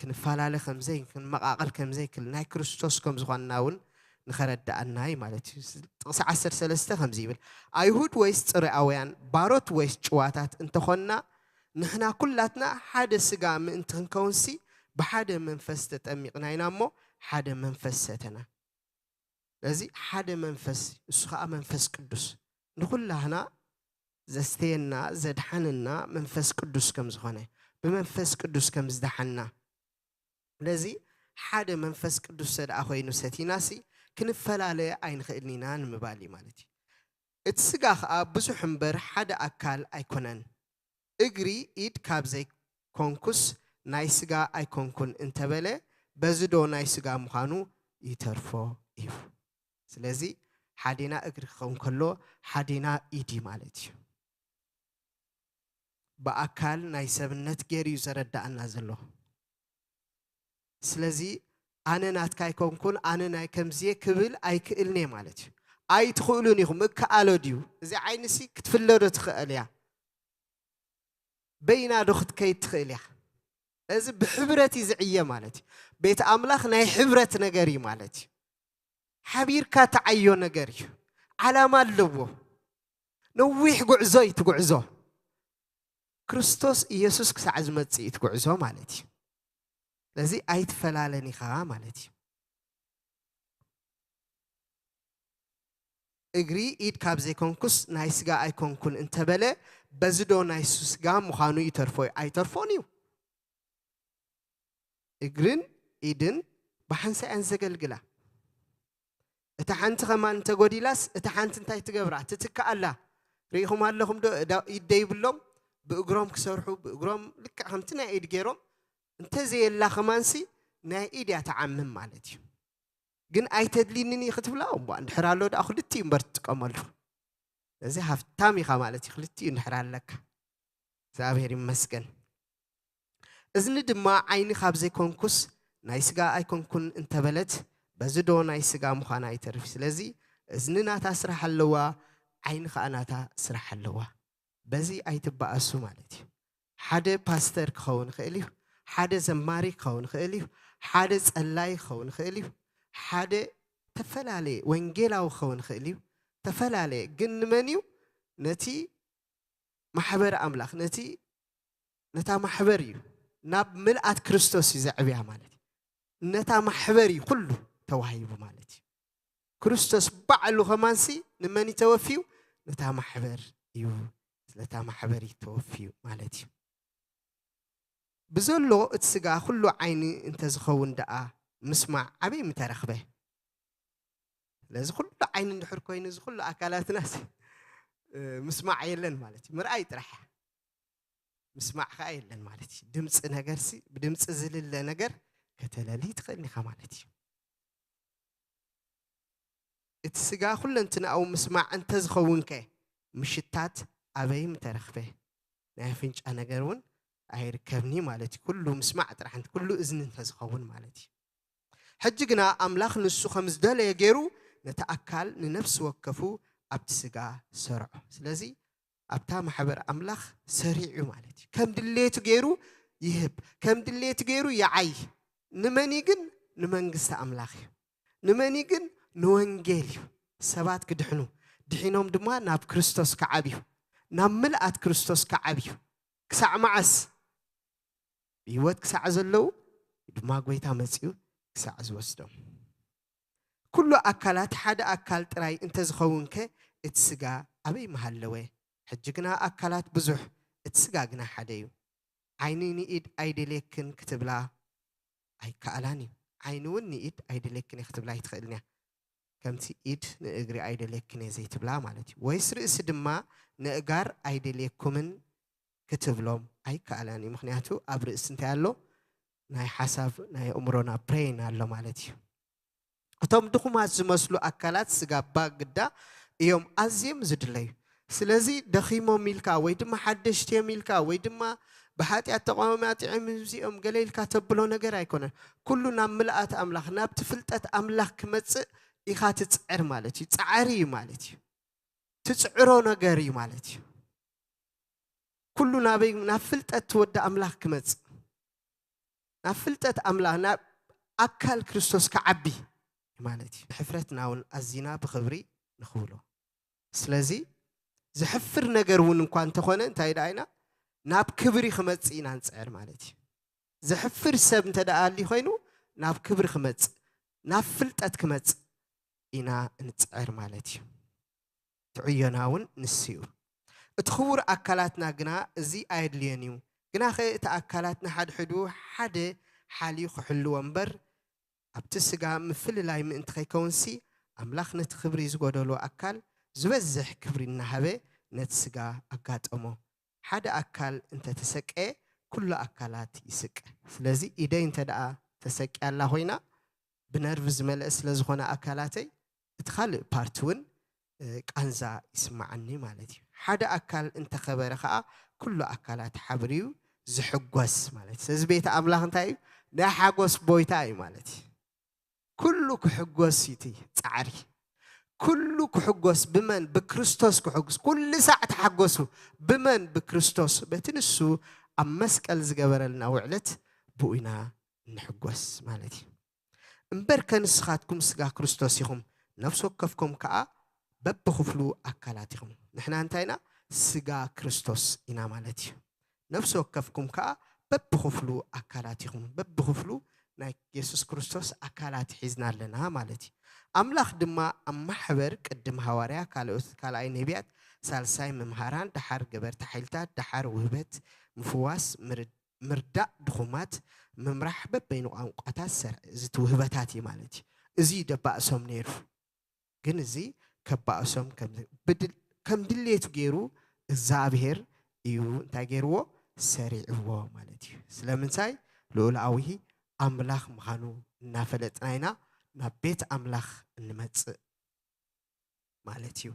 ክንፈላለ ከምዘይ ክንመቓቐል ከምዘይክል ናይ ክርስቶስ ከም ዝኾንና እውን ንኸረዳኣና እዩ ማለት እዩ። ጥቕሲ ዓሰርተ ሰለስተ ከምዚ ይብል፣ ኣይሁድ ወይስ ጽርኣውያን፣ ባሮት ወይስ ጭዋታት እንተኾንና፣ ንሕና ኩላትና ሓደ ስጋ ምእንቲ ክንከውንሲ ብሓደ መንፈስ ተጠሚቕና ኢና እሞ ሓደ መንፈስ ሰተና። ስለዚ ሓደ መንፈስ፣ እሱ ኸዓ መንፈስ ቅዱስ ንኹላህና ዘስተየና ዘድሓነና መንፈስ ቅዱስ ከም ዝኾነ፣ ብመንፈስ ቅዱስ ከም ዝደሓንና። ስለዚ ሓደ መንፈስ ቅዱስ ሰድኣ ኮይኑ ሰቲናሲ ክንፈላለ ኣይንኽእልን ኢና ንምባል እዩ ማለት እዩ። እቲ ስጋ ኸዓ ብዙሕ እምበር ሓደ ኣካል ኣይኮነን። እግሪ ኢድ ካብ ዘይኮንኩስ ናይ ስጋ ኣይኮንኩን እንተበለ በዚ ዶ ናይ ስጋ ምዃኑ ይተርፎ እዩ። ስለዚ ሓዴና እግሪ ክኸውን ከሎ ሓዴና ኢድ እዩ ማለት እዩ። ብኣካል ናይ ሰብነት ገይሩ እዩ ዘረዳእና ዘሎ። ስለዚ ኣነ ናትካ ኣይኮንኩን፣ ኣነ ናይ ከምዝየ ክብል ኣይክእልንየ ማለት እዩ። ኣይትኽእሉን ኢኹም፣ እከኣሎ ድዩ? እዚ ዓይንሲ ክትፍለዶ ትኽእል እያ። በይና ዶ ክትከይድ ትኽእል እያ? እዚ ብሕብረት እዩ ዝዕየ ማለት እዩ። ቤት ኣምላኽ ናይ ሕብረት ነገር እዩ ማለት እዩ። ሓቢርካ ተዓዮ ነገር እዩ። ዓላማ ኣለዎ። ነዊሕ ጉዕዞ እዩ እቲ ጉዕዞ። ክርስቶስ ኢየሱስ ክሳዕ ዝመጽእ እዩ እቲ ጉዕዞ ማለት እዩ። ስለዚ ኣይትፈላለን ኢኻ ማለት እዩ። እግሪ ኢድ ካብ ዘይኮንኩስ ናይ ስጋ ኣይኮንኩን እንተበለ በዚ ዶ ናይ ስጋ ምዃኑ ይተርፎ? ኣይተርፎን እዩ። እግርን ኢድን ብሓንሳእ እየን ዘገልግላ። እታ ሓንቲ ከማን እንተጎዲላስ እታ ሓንቲ እንታይ ትገብራ? ትትክኣላ። ርኢኹም ኣለኹም ዶ? እዳ ኢድ ደይብሎም ብእግሮም ክሰርሑ፣ ብእግሮም ልክዕ ከምቲ ናይ ኢድ ገይሮም እንተዘየላ ከማንሲ ናይ ኢድ እያ ትዓምም ማለት እዩ። ግን ኣይተድልይንን እዩ ክትብላ፣ እሞ እንድሕር ኣሎ ደኣ ክልቲኡ እምበር ትጥቀመሉ። እዚ ሃፍታም ኢኻ ማለት እዩ፣ ክልቲኡ እንድሕር ኣለካ። እግዚኣብሔር ይመስገን። እዝኒ ድማ ዓይኒ ካብ ዘይኮንኩስ ናይ ስጋ ኣይኮንኩን እንተበለት በዚ ዶ ናይ ስጋ ምዃና ይተርፍ። ስለዚ እዝኒ ናታ ስራሕ ኣለዋ፣ ዓይኒ ኸዓ ናታ ስራሕ ኣለዋ። በዚ ኣይትበኣሱ ማለት እዩ። ሓደ ፓስተር ክኸውን ይኽእል እዩ፣ ሓደ ዘማሪ ክኸውን ይኽእል እዩ፣ ሓደ ጸላይ ክኸውን ይኽእል እዩ፣ ሓደ ተፈላለየ ወንጌላዊ ክኸውን ይኽእል እዩ። ተፈላለየ ግን ንመን እዩ? ነቲ ማሕበር ኣምላኽ፣ ነቲ ነታ ማሕበር እዩ ናብ ምልኣት ክርስቶስ እዩ ዘዕብያ ማለት እዩ። ነታ ማሕበር እዩ ኩሉ ተዋሂቡ ማለት እዩ። ክርስቶስ ባዕሉ ከማንሲ ንመን እዩ ተወፍዩ? ነታ ማሕበር እዩ። ስለታ ማሕበር እዩ ተወፍዩ ማለት እዩ። ብዘሎ እቲ ስጋ ኩሉ ዓይኒ እንተዝኸውን ደኣ ምስማዕ ኣበይ ምተረኽበ? ስለዚ ኩሉ ዓይኒ እንድሕር ኮይኑ እዚ ኩሉ ኣካላትናስ ምስማዕ የለን ማለት እዩ። ምርኣይ ጥራሕ ምስማዕ ከዓ የለን ማለት እዩ። ድምፂ ነገርሲ ብድምፂ ዝልለ ነገር ከተለሊ ትኽእል ኢኻ ማለት እዩ። እቲ ስጋ ኩለንትናኡ ምስማዕ እንተዝኸውን ከ ምሽታት ኣበይ ምተረኽበ? ናይ ኣፍንጫ ነገር እውን ኣይርከብኒ ማለት እዩ። ኩሉ ምስማዕ ጥራሕ እንተ ኩሉ እዝኒ እንተዝኸውን ማለት እዩ። ሕጂ ግና ኣምላኽ ንሱ ከም ዝደለየ ገይሩ ነቲ ኣካል ንነፍሲ ወከፉ ኣብቲ ስጋ ሰርዖ። ስለዚ ኣብታ ማሕበር ኣምላኽ ሰሪዑ ማለት እዩ። ከም ድሌቱ ገይሩ ይህብ፣ ከም ድሌቱ ገይሩ ይዓይ። ንመን እዩ ግን? ንመንግስቲ ኣምላኽ እዩ። ንመን እዩ ግን? ንወንጌል እዩ። ሰባት ክድሕኑ፣ ድሒኖም ድማ ናብ ክርስቶስ ክዓብዩ፣ ናብ ምልኣት ክርስቶስ ክዓብዩ። ክሳዕ መዓስ? ብህይወት ክሳዕ ዘለዉ ድማ ጎይታ መጺኡ ክሳዕ ዝወስዶም። ኩሉ ኣካላት ሓደ ኣካል ጥራይ እንተዝኸውን ከ እቲ ስጋ ኣበይ ምሃለወ? ሕጂ ግና ኣካላት ብዙሕ፣ እቲ ስጋ ግና ሓደ እዩ። ዓይኒ ንኢድ ኣይደልየክን ክትብላ ኣይከኣላን እዩ። ዓይኒ እውን ንኢድ ኣይደልየክን እየ ክትብላ ኣይትኽእልን እያ። ከምቲ ኢድ ንእግሪ ኣይደልየክን እየ ዘይትብላ ማለት እዩ። ወይስ ርእሲ ድማ ንእጋር ኣይደልየኩምን ክትብሎም ኣይከኣላን እዩ። ምኽንያቱ ኣብ ርእሲ እንታይ ኣሎ? ናይ ሓሳብ ናይ ኣእምሮና ብሬን ኣሎ ማለት እዩ። እቶም ድኹማት ዝመስሉ ኣካላት ስጋ ባግዳ እዮም ኣዝዮም ዝድለዩ። ስለዚ ደኺሞም ኢልካ ወይ ድማ ሓደሽቲ እዮም ኢልካ ወይ ድማ ብሓጢኣት ተቋማጢዖም እዚኦም ገለ ኢልካ ተብሎ ነገር ኣይኮነን። ኩሉ ናብ ምልኣት ኣምላኽ ናብቲ ፍልጠት ኣምላኽ ክመጽእ ኢኻ ትጽዕር ማለት እዩ። ጻዕሪ እዩ ማለት እዩ። ትጽዕሮ ነገር እዩ ማለት እዩ። ኩሉ ናበይ ናብ ፍልጠት ወዲ ኣምላኽ ክመጽእ ናብ ፍልጠት ኣምላኽ፣ ናብ ኣካል ክርስቶስ ክዓቢ ማለት እዩ። ሕፍረትና እውን ኣዚና ብኽብሪ ንኽብሎ። ስለዚ ዘሕፍር ነገር እውን እንኳ እንተኾነ እንታይ ደኣ ኢና ናብ ክብሪ ክመጽእ ኢና ንጽዕር ማለት እዩ። ዘሕፍር ሰብ እንተ ደኣ ኣልዩ ኮይኑ ናብ ክብሪ ክመጽእ፣ ናብ ፍልጠት ክመጽእ ኢና እንጽዕር ማለት እዩ። ትዕዮና እውን ንሱ እዩ። እቲ ክቡር ኣካላትና ግና እዚ ኣየድልዮን እዩ። ግናኸ እቲ ኣካላትና ሓድሕዱ ሓደ ሓልዩ ክሕልዎ እምበር ኣብቲ ስጋ ምፍልላይ ምእንቲ ከይከውንሲ ኣምላኽ ነቲ ክብሪ ዝጎደሎ ኣካል ዝበዝሕ ክብሪ እናሃበ ነቲ ስጋ ኣጋጠሞ። ሓደ ኣካል እንተተሰቀየ ኩሉ ኣካላት ይስቀ። ስለዚ ኢደይ እንተ ደኣ ተሰቅያ ኣላ ኮይና ብነርቭ ዝመልአ ስለ ዝኾነ ኣካላተይ እቲ ካልእ ፓርት እውን እ፣ ቃንዛ ይስማዓኒ ማለት እዩ። ሓደ ኣካል እንተኸበረ ከዓ ኩሉ ኣካላት ሓብርዩ ዝሕጎስ ማለት እዩ። ስለዚ ቤተ ኣምላኽ እንታይ እዩ? ናይ ሓጎስ ቦይታ እዩ ማለት እዩ። ኩሉ ክሕጎስ እዩ እቲ ጻዕሪ። ኩሉ ክሕጎስ ብመን? ብክርስቶስ ክሕጎስ። ኩሉ ሳዕ ተሓጎሱ። ብመን? ብክርስቶስ። በቲ ንሱ ኣብ መስቀል ዝገበረልና ውዕለት ብኡ ኢና እንሕጎስ ማለት እዩ። እምበርከ ንስኻትኩም ስጋ ክርስቶስ ኢኹም፣ ነፍሲ ወከፍኩም ከኣ በብኽፍሉ ኣካላት ኢኹም። ንሕና እንታይ ኢና? ስጋ ክርስቶስ ኢና ማለት እዩ። ነፍሲ ወከፍኩም ከኣ በብኽፍሉ ኣካላት ኢኹም። በብኽፍሉ ናይ የሱስ ክርስቶስ ኣካላት ሒዝና ኣለና ማለት እዩ። ኣምላኽ ድማ ኣብ ማሕበር ቅድም ሃዋርያ፣ ካልኦት፣ ካልኣይ ነቢያት፣ ሳልሳይ መምሃራን፣ ደሓር ገበርቲ ሓይልታት፣ ደሓር ውህበት ምፍዋስ፣ ምርድ-፣ ምርዳእ ድኹማት፣ ምምራሕ በበይኑ ቋንቋታት ሰርዕ። እዚ እቲ ውህበታት እዩ ማለት እዩ። እዚ እዩ ደባእሶም ነይሩ። ግን እዚ ከባእሶም ከም ዝ-፣ ብድል-፣ ከም ድሌቱ ገይሩ እግዚኣብሔር እዩ እንታይ ገይርዎ? ሰሪዕዎ ማለት እዩ። ስለምንታይ? ልኡላዊ ኣምላኽ ምዃኑ እናፈለጥና ኢና ናብ ቤት ኣምላኽ እንመጽእ ማለት እዩ።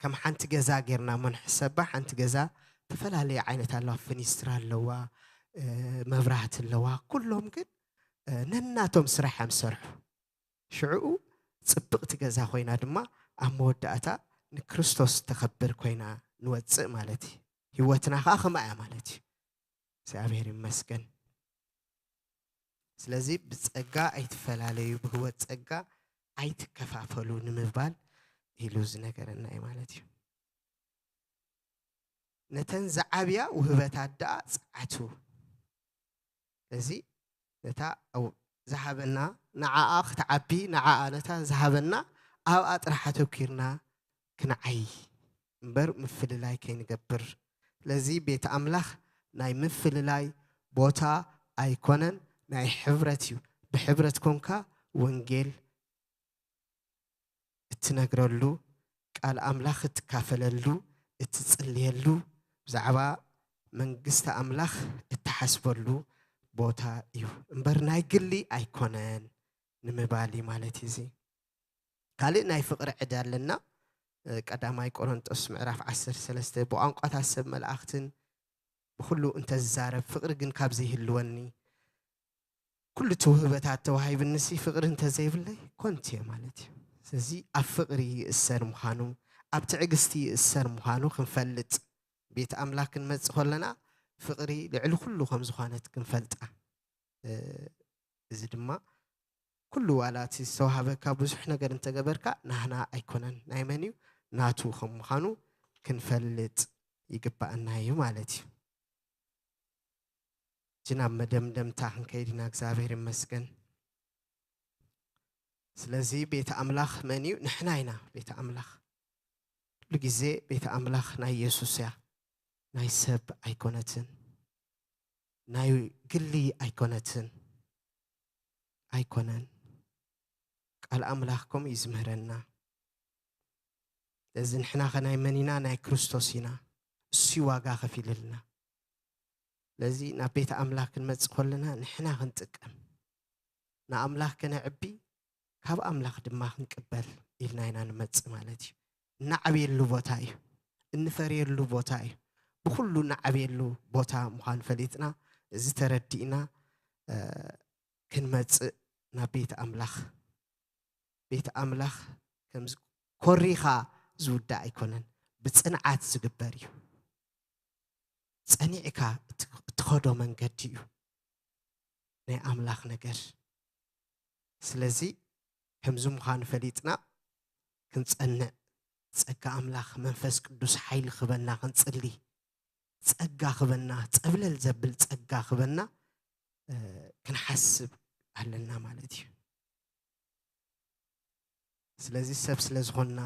ከም ሓንቲ ገዛ ጌርና እሞ ንሕሰባ። ሓንቲ ገዛ ዝተፈላለየ ዓይነት ኣለዋ፣ ፍኒስትራ ኣለዋ፣ እ፣ መብራህቲ ኣለዋ። ኩሎም ግን፣ እ፣ ነናቶም ስራሕ እዮም ዝሰርሑ። ሽዕኡ ጽብቕቲ ገዛ ኮይና ድማ ኣብ መወዳእታ ንክርስቶስ ተኸብር ኮይና ንወጽእ ማለት እዩ። ህይወትና ኸኣ ከምኣ እያ ማለት እዩ። እግዚኣብሔር ይመስገን። ስለዚ ብጸጋ ኣይትፈላለዩ፣ ብህይወት ጸጋ ኣይትከፋፈሉ ንምባል ኢሉ ዝነገረና እዩ ማለት እዩ። ነተን ዝዓብያ ውህበታት ደኣ ጸዓቱ። እዚ ነታ ኣው-፣ ዝሃበና፣ ንዓኣ ክትዓቢ፣ ንዓኣ ነታ ዝሃበና ኣብኣ ጥራሕ ኣተኲርና ክንዓይ እምበር ምፍልላይ ከይንገብር። ስለዚ ቤት ኣምላኽ ናይ ምፍልላይ ቦታ ኣይኮነን፣ ናይ ሕብረት እዩ። ብሕብረት ኮንካ ወንጌል እትነግረሉ፣ ቃል ኣምላኽ እትካፈለሉ፣ እትጽልየሉ፣ ብዛዕባ መንግስቲ ኣምላኽ እትሓስበሉ ቦታ እዩ እምበር ናይ ግሊ ኣይኮነን ንምባል እዩ ማለት እዩ። እዚ ካልእ ናይ ፍቕሪ ዕዳ ኣለና። እ፣ ቀዳማይ ቆሮንጦስ ምዕራፍ ዓሰርተ ሰለስተ፣ ብቋንቋታት ሰብ መላእኽትን ብኹሉ እንተዝዛረብ ፍቕሪ ግን ካብ ዘይህልወኒ፣ ኩሉ እቲ ውህበታት ተዋሂብንሲ ፍቕሪ እንተዘይብለይ ኮንቲ እየ ማለት እዩ። ስለዚ ኣብ ፍቕሪ ይእሰር ምዃኑ፣ ኣብ ትዕግስቲ ይእሰር ምዃኑ ክንፈልጥ፣ ቤት ኣምላኽ ክንመጽእ ከለና ፍቕሪ ልዕሊ ኩሉ ከም ዝኾነት ክንፈልጣ። እ፣ እዚ ድማ ኩሉ ዋላ እቲ ዝተዋሃበካ ብዙሕ ነገር እንተገበርካ ናህና ኣይኮነን፣ ናይ መን እዩ? ናቱ ከም ምዃኑ ክንፈልጥ ይግባኣና እዩ ማለት እዩ። እዚ ናብ መደምደምታ ክንከይድ ኢና። እግዚኣብሔር ይመስገን። ስለዚ ቤተ ኣምላኽ መን እዩ? ንሕና ኢና ቤተ ኣምላኽ። ኩሉ ግዜ ቤተ ኣምላኽ ናይ የሱስ እያ። ናይ ሰብ ኣይኮነትን። ናይ ግሊ ኣይኮነትን። ኣይኮነን። ቃል ኣምላኽ ከምኡ እዩ ዝምህረና። ስለዚ ንሕና ኸ ናይ መን ኢና? ናይ ክርስቶስ ኢና። እሱ እዩ ዋጋ ከፊልልና። ስለዚ ናብ ቤተ ኣምላኽ ክንመጽእ ከለና ንሕና ክንጥቀም፣ ንኣምላኽ ከነዕቢ፣ ካብ ኣምላኽ ድማ ክንቅበል ኢልና ኢና ንመጽእ ማለት እዩ። እነዓብየሉ ቦታ እዩ። እንፈርየሉ ቦታ እዩ። ብኹሉ እነዓብየሉ ቦታ ምዃኑ ፈሊጥና፣ እዚ ተረዲእና፣ እ፣ ክንመጽእ ናብ ቤት ኣምላኽ። ቤት ኣምላኽ ከምዚ ኮሪኻ ዝውዳእ ኣይኮነን፣ ብጽንዓት ዝግበር እዩ። ጸኒዕካ እት-፣ እትኸዶ መንገዲ እዩ። ናይ ኣምላኽ ነገር። ስለዚ ከምዚ ምዃኑ ፈሊጥና ክንጸንዕ፣ ጸጋ ኣምላኽ መንፈስ ቅዱስ ሓይሊ ክበና ክንጽሊ፣ ጸጋ ክበና፣ ጸብለል ዘብል ጸጋ ክበና ክንሓስብ ኣለና ማለት እዩ። ስለዚ ሰብ ስለ ዝኾንና፣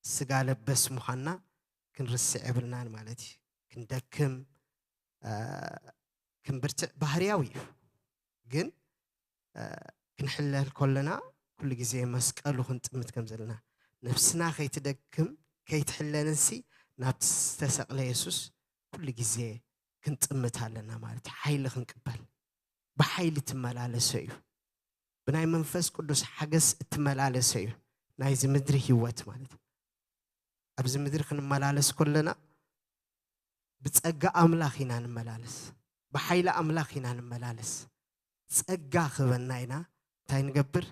ስጋ ለበስ ምዃንና ክንርስዕ የብልናን ማለት እዩ። ክንደክም፣ ክንብርትዕ ባህርያዊ እዩ። ግን ክንሕለል ከለና ኩሉ ግዜ መስቀሉ ክንጥምት ከም ዘለና፣ ነፍስና ከይትደክም ከይትሕለልንሲ ናብቲ ዝተሰቕለ የሱስ ኩሉ ግዜ ክንጥምት ኣለና ማለት እዩ። ሓይሊ ክንቅበል፣ ብሓይሊ ትመላለሶ እዩ። ብናይ መንፈስ ቅዱስ ሓገስ እትመላለሶ እዩ ናይዚ ምድሪ ህይወት ማለት እዩ። ኣብዚ ምድሪ ክንመላለስ ከለና ብጸጋ ኣምላኽ ኢና ንመላለስ፣ ብሓይሊ ኣምላኽ ኢና ንመላለስ። ጸጋ ክበና ኢና እንታይ ንገብር?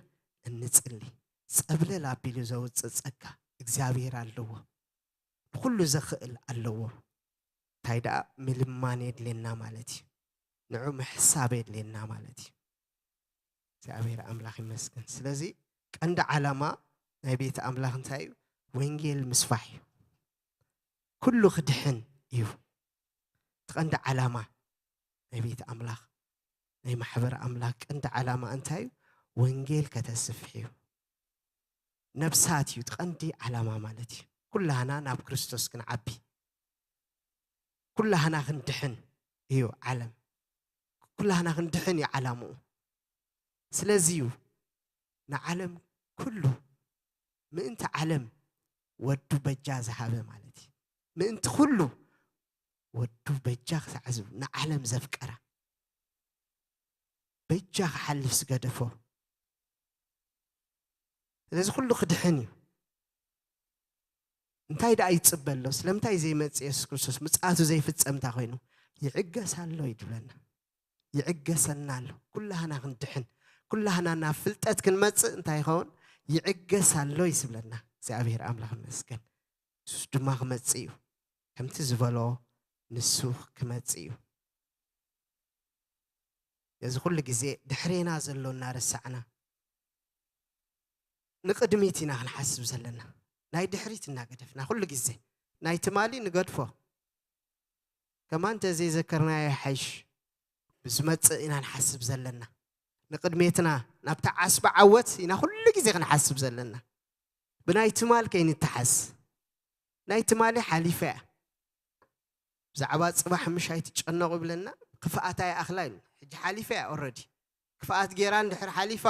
እንጽሊ። ጸብለል ኣቢሉ ዘውጽእ ጸጋ እግዚኣብሔር ኣለዎ። ብኹሉ ዘኽእል ኣለዎ። እንታይ ደኣ ምልማን የድልየና ማለት እዩ። ንዑ ምሕሳብ የድልየና ማለት እዩ። እግዚኣብሔር ኣምላኽ ይመስገን። ስለዚ ቀንዲ ዓላማ ናይ ቤት ኣምላኽ እንታይ እዩ? ወንጌል ምስፋሕ እዩ። ኩሉ ክድሕን እዩ። እቲ ቀንዲ ዓላማ ናይ ቤት ኣምላኽ፣ ናይ ማሕበር ኣምላኽ ቀንዲ ዓላማ እንታይ እዩ? ወንጌል ከተስፍሕ እዩ። ነብሳት እዩ እቲ ቀንዲ ዓላማ ማለት እዩ። ኩላህና ናብ ክርስቶስ ክንዓቢ፣ ኩላህና ክንድሕን እዩ ዓለም። ኩላህና ክንድሕን እዩ ዓላምኡ። ስለዚ እዩ ንዓለም ኩሉ፣ ምእንቲ ዓለም ወዱ በጃ ዝሃበ ማለት እዩ። ምእንቲ ኩሉ ወዱ በጃ ክሳዕ ዝብ-፣ ንዓለም ዘፍቀራ፣ በጃ ክሓልፍ ዝገደፎ። ስለዚ ኩሉ ክድሕን እዩ። እንታይ ደኣ ይጽበ ኣሎ? ስለምንታይ ዘይመጽእ የሱስ ክርስቶስ ምጽኣቱ ዘይፍጸም እንታይ ኮይኑ? ይዕገስ ኣሎ እዩ ዝብለና። ይዕገሰና ኣሎ። ኩላህና ክንድሕን፣ ኩላህና ናብ ፍልጠት ክንመጽእ እንታይ ይኸውን? ይዕገስ ኣሎ እዩ ዝብለና። እግዚኣብሔር ኣምላኽ ይመስገን። ንሱ ድማ ክመጽእ እዩ። ከምቲ ዝበሎ ንሱ ክመጽእ እዩ። እዚ ኩሉ ግዜ ድሕሬና ዘሎ እናረሳዕና ንቕድሚት ኢና ክንሓስብ ዘለና። ናይ ድሕሪት እናገደፍና ኩሉ ግዜ ናይ ትማሊ ንገድፎ። ከማን እንተዘይዘከርናዮ ይሓይሽ። ብዝመጽእ ኢና ንሓስብ ዘለና። ንቕድሜትና ናብታ ዓስቢ ዓወት ኢና ኩሉ ግዜ ክንሓስብ ዘለና። ብናይ ትማል ከይንተሓዝ። ናይ ትማሊ ሓሊፋ እያ። ብዛዕባ ጽባሕ ምሽ ኣይትጨነቑ ይብለና። ክፍኣታ ይኣኽላ ኢሉ። ሕጂ ሓሊፋ እያ ኦልረዲ። ክፍኣት ጌራ እንድሕር ሓሊፋ፣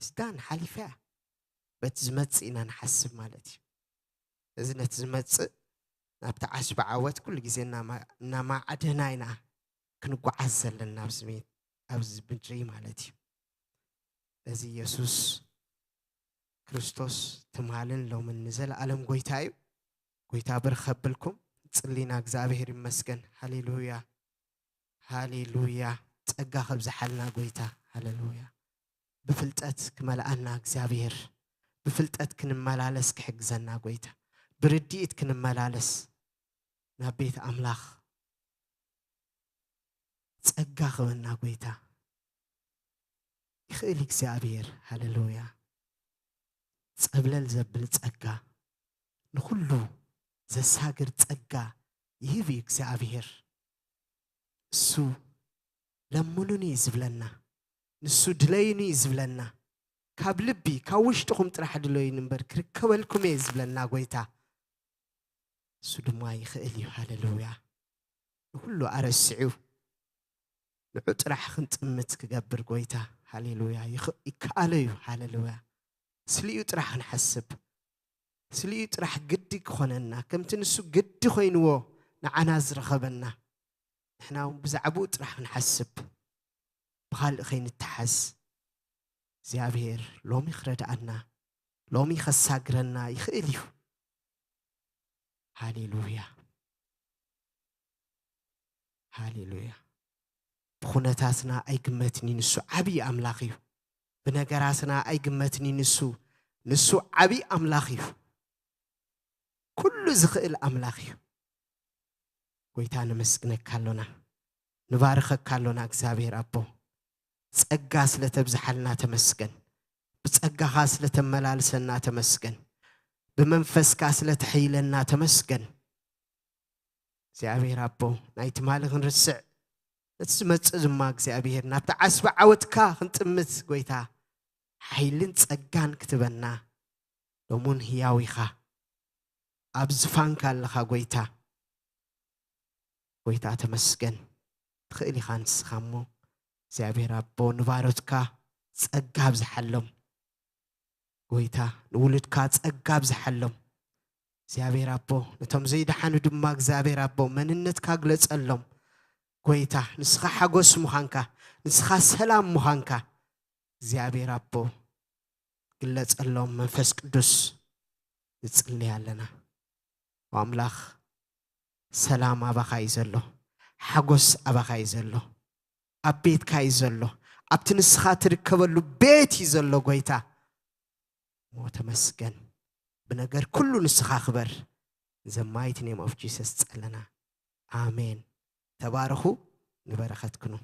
ስዳን ሓሊፋ እያ። በቲ ዝመጽእ ኢና ንሓስብ ማለት እዩ። እዚ ነቲ ዝመጽእ ናብቲ ዓስቢ ዓወት ኩሉ ግዜ እናማ-፣ እናማዕደና ኢና ክንጓዓዝ ዘለና ኣብዚ ሜ-፣ ኣብዚ ምድሪ ማለት እዩ። እዚ የሱስ ክርስቶስ ትማልን ሎምን ንዘለኣለም ጎይታ እዩ። ጎይታ ብርኽ ከብልኩም ጽሊና። እግዚኣብሔር ይመስገን። ሃሌሉያ፣ ሃሌሉያ። ጸጋ ከብዝሓልና ጎይታ። ሃሌሉያ። ብፍልጠት ክመልኣና እግዚኣብሔር፣ ብፍልጠት ክንመላለስ ክሕግዘና ጎይታ፣ ብርድኢት ክንመላለስ ናብ ቤት ኣምላኽ ጸጋ ክበና ጎይታ። ይኽእል እግዚኣብሔር። ሃሌሉያ። ጸብለል ዘብል ጸጋ፣ ንኹሉ ዘሳግር ጸጋ ይህብ እዩ እግዚኣብሔር። እሱ ለምኑኒ እዩ ዝብለና፣ ንሱ ድለዩኒ እዩ ዝብለና። ካብ ልቢ፣ ካብ ውሽጥኹም ጥራሕ ድለዩኒ እምበር ክርከበልኩም እየ ዝብለና ጎይታ። እሱ ድማ ይኽእል እዩ። ሃሌሉያ። ንኹሉ ኣረሲዑ ንዑ ጥራሕ ክንጥምት ክገብር ጎይታ። ሃሌሉያ። ይኽ-፣ ይከኣሎ እዩ። ሃሌሉያ። ስሊኡ ጥራሕ ክንሓስብ፣ ስሊኡ ጥራሕ ግዲ ክኾነና፣ ከምቲ ንሱ ግዲ ኮይንዎ ንዓና ዝረኸበና፣ ንሕና እውን ብዛዕባኡ ጥራሕ ክንሓስብ፣ ብኻልእ ከይንተሓዝ እግዚኣብሔር ሎሚ ክረድኣና፣ ሎሚ ከሳግረና ይኽእል እዩ። ሃሌሉያ። ሃሌሉያ። ብኹነታትና ኣይግመትን እዩ፣ ንሱ ዓብዪ ኣምላኽ እዩ። ብነገራትና ኣይግመትን እዩ፣ ንሱ፣ ንሱ ዓብዪ ኣምላኽ እዩ። ኩሉ ዝኽእል ኣምላኽ እዩ። ጎይታ ነመስግነካ ኣሎና፣ ንባርኸካ ኣሎና እግዚኣብሔር ኣቦ። ጸጋ ስለተብዝሓልና ተመስገን። ብጸጋኻ ስለተመላልሰና ተመስገን። ብመንፈስካ ስለተሕይለና ተመስገን። እግዚኣብሔር ኣቦ፣ ናይ ትማሊ ክንርስዕ፣ ነቲ ዝመጽእ ድማ እግዚኣብሔር ናብቲ ዓስቢ ዓወትካ ክንጥምት፣ ጎይታ፣ ሓይልን ጸጋን ክትበና ሎሙን ህያው ኢኻ። ኣብ ዝፋንካ ኣለኻ ጎይታ። ጎይታ ተመስገን። ትኽእል ኢኻ ንስኻ እሞ፣ እግዚኣብሔር ኣቦ፣ ንባሮትካ ጸጋ ኣብዝሓሎም። ጎይታ፣ ንውሉድካ ጸጋ ኣብዝሓሎም። እግዚኣብሔር ኣቦ፣ ነቶም ዘይደሓኑ ድማ እግዚኣብሔር ኣቦ፣ መንነትካ ግለጸሎም። ጎይታ፣ ንስኻ ሓጎስ ምዃንካ፣ ንስኻ ሰላም ምዃንካ፣ እግዚኣብሔር ኣቦ፣ ግለጸሎም። መንፈስ ቅዱስ፣ ንጽልይ ኣለና። ኣምላኽ፣ ሰላም ኣባኻ እዩ ዘሎ፣ ሓጎስ ኣባኻ እዩ ዘሎ፣ ኣብ ቤትካ እዩ ዘሎ፣ ኣብቲ ንስኻ ትርከበሉ ቤት እዩ ዘሎ። ጎይታ፣ እሞ ተመስገን። ብነገር ኩሉ ንስኻ ክበር። In the mighty name of Jesus ጸለና። ኣሜን። ተባረኹ። ንበረኸት ኩኑ።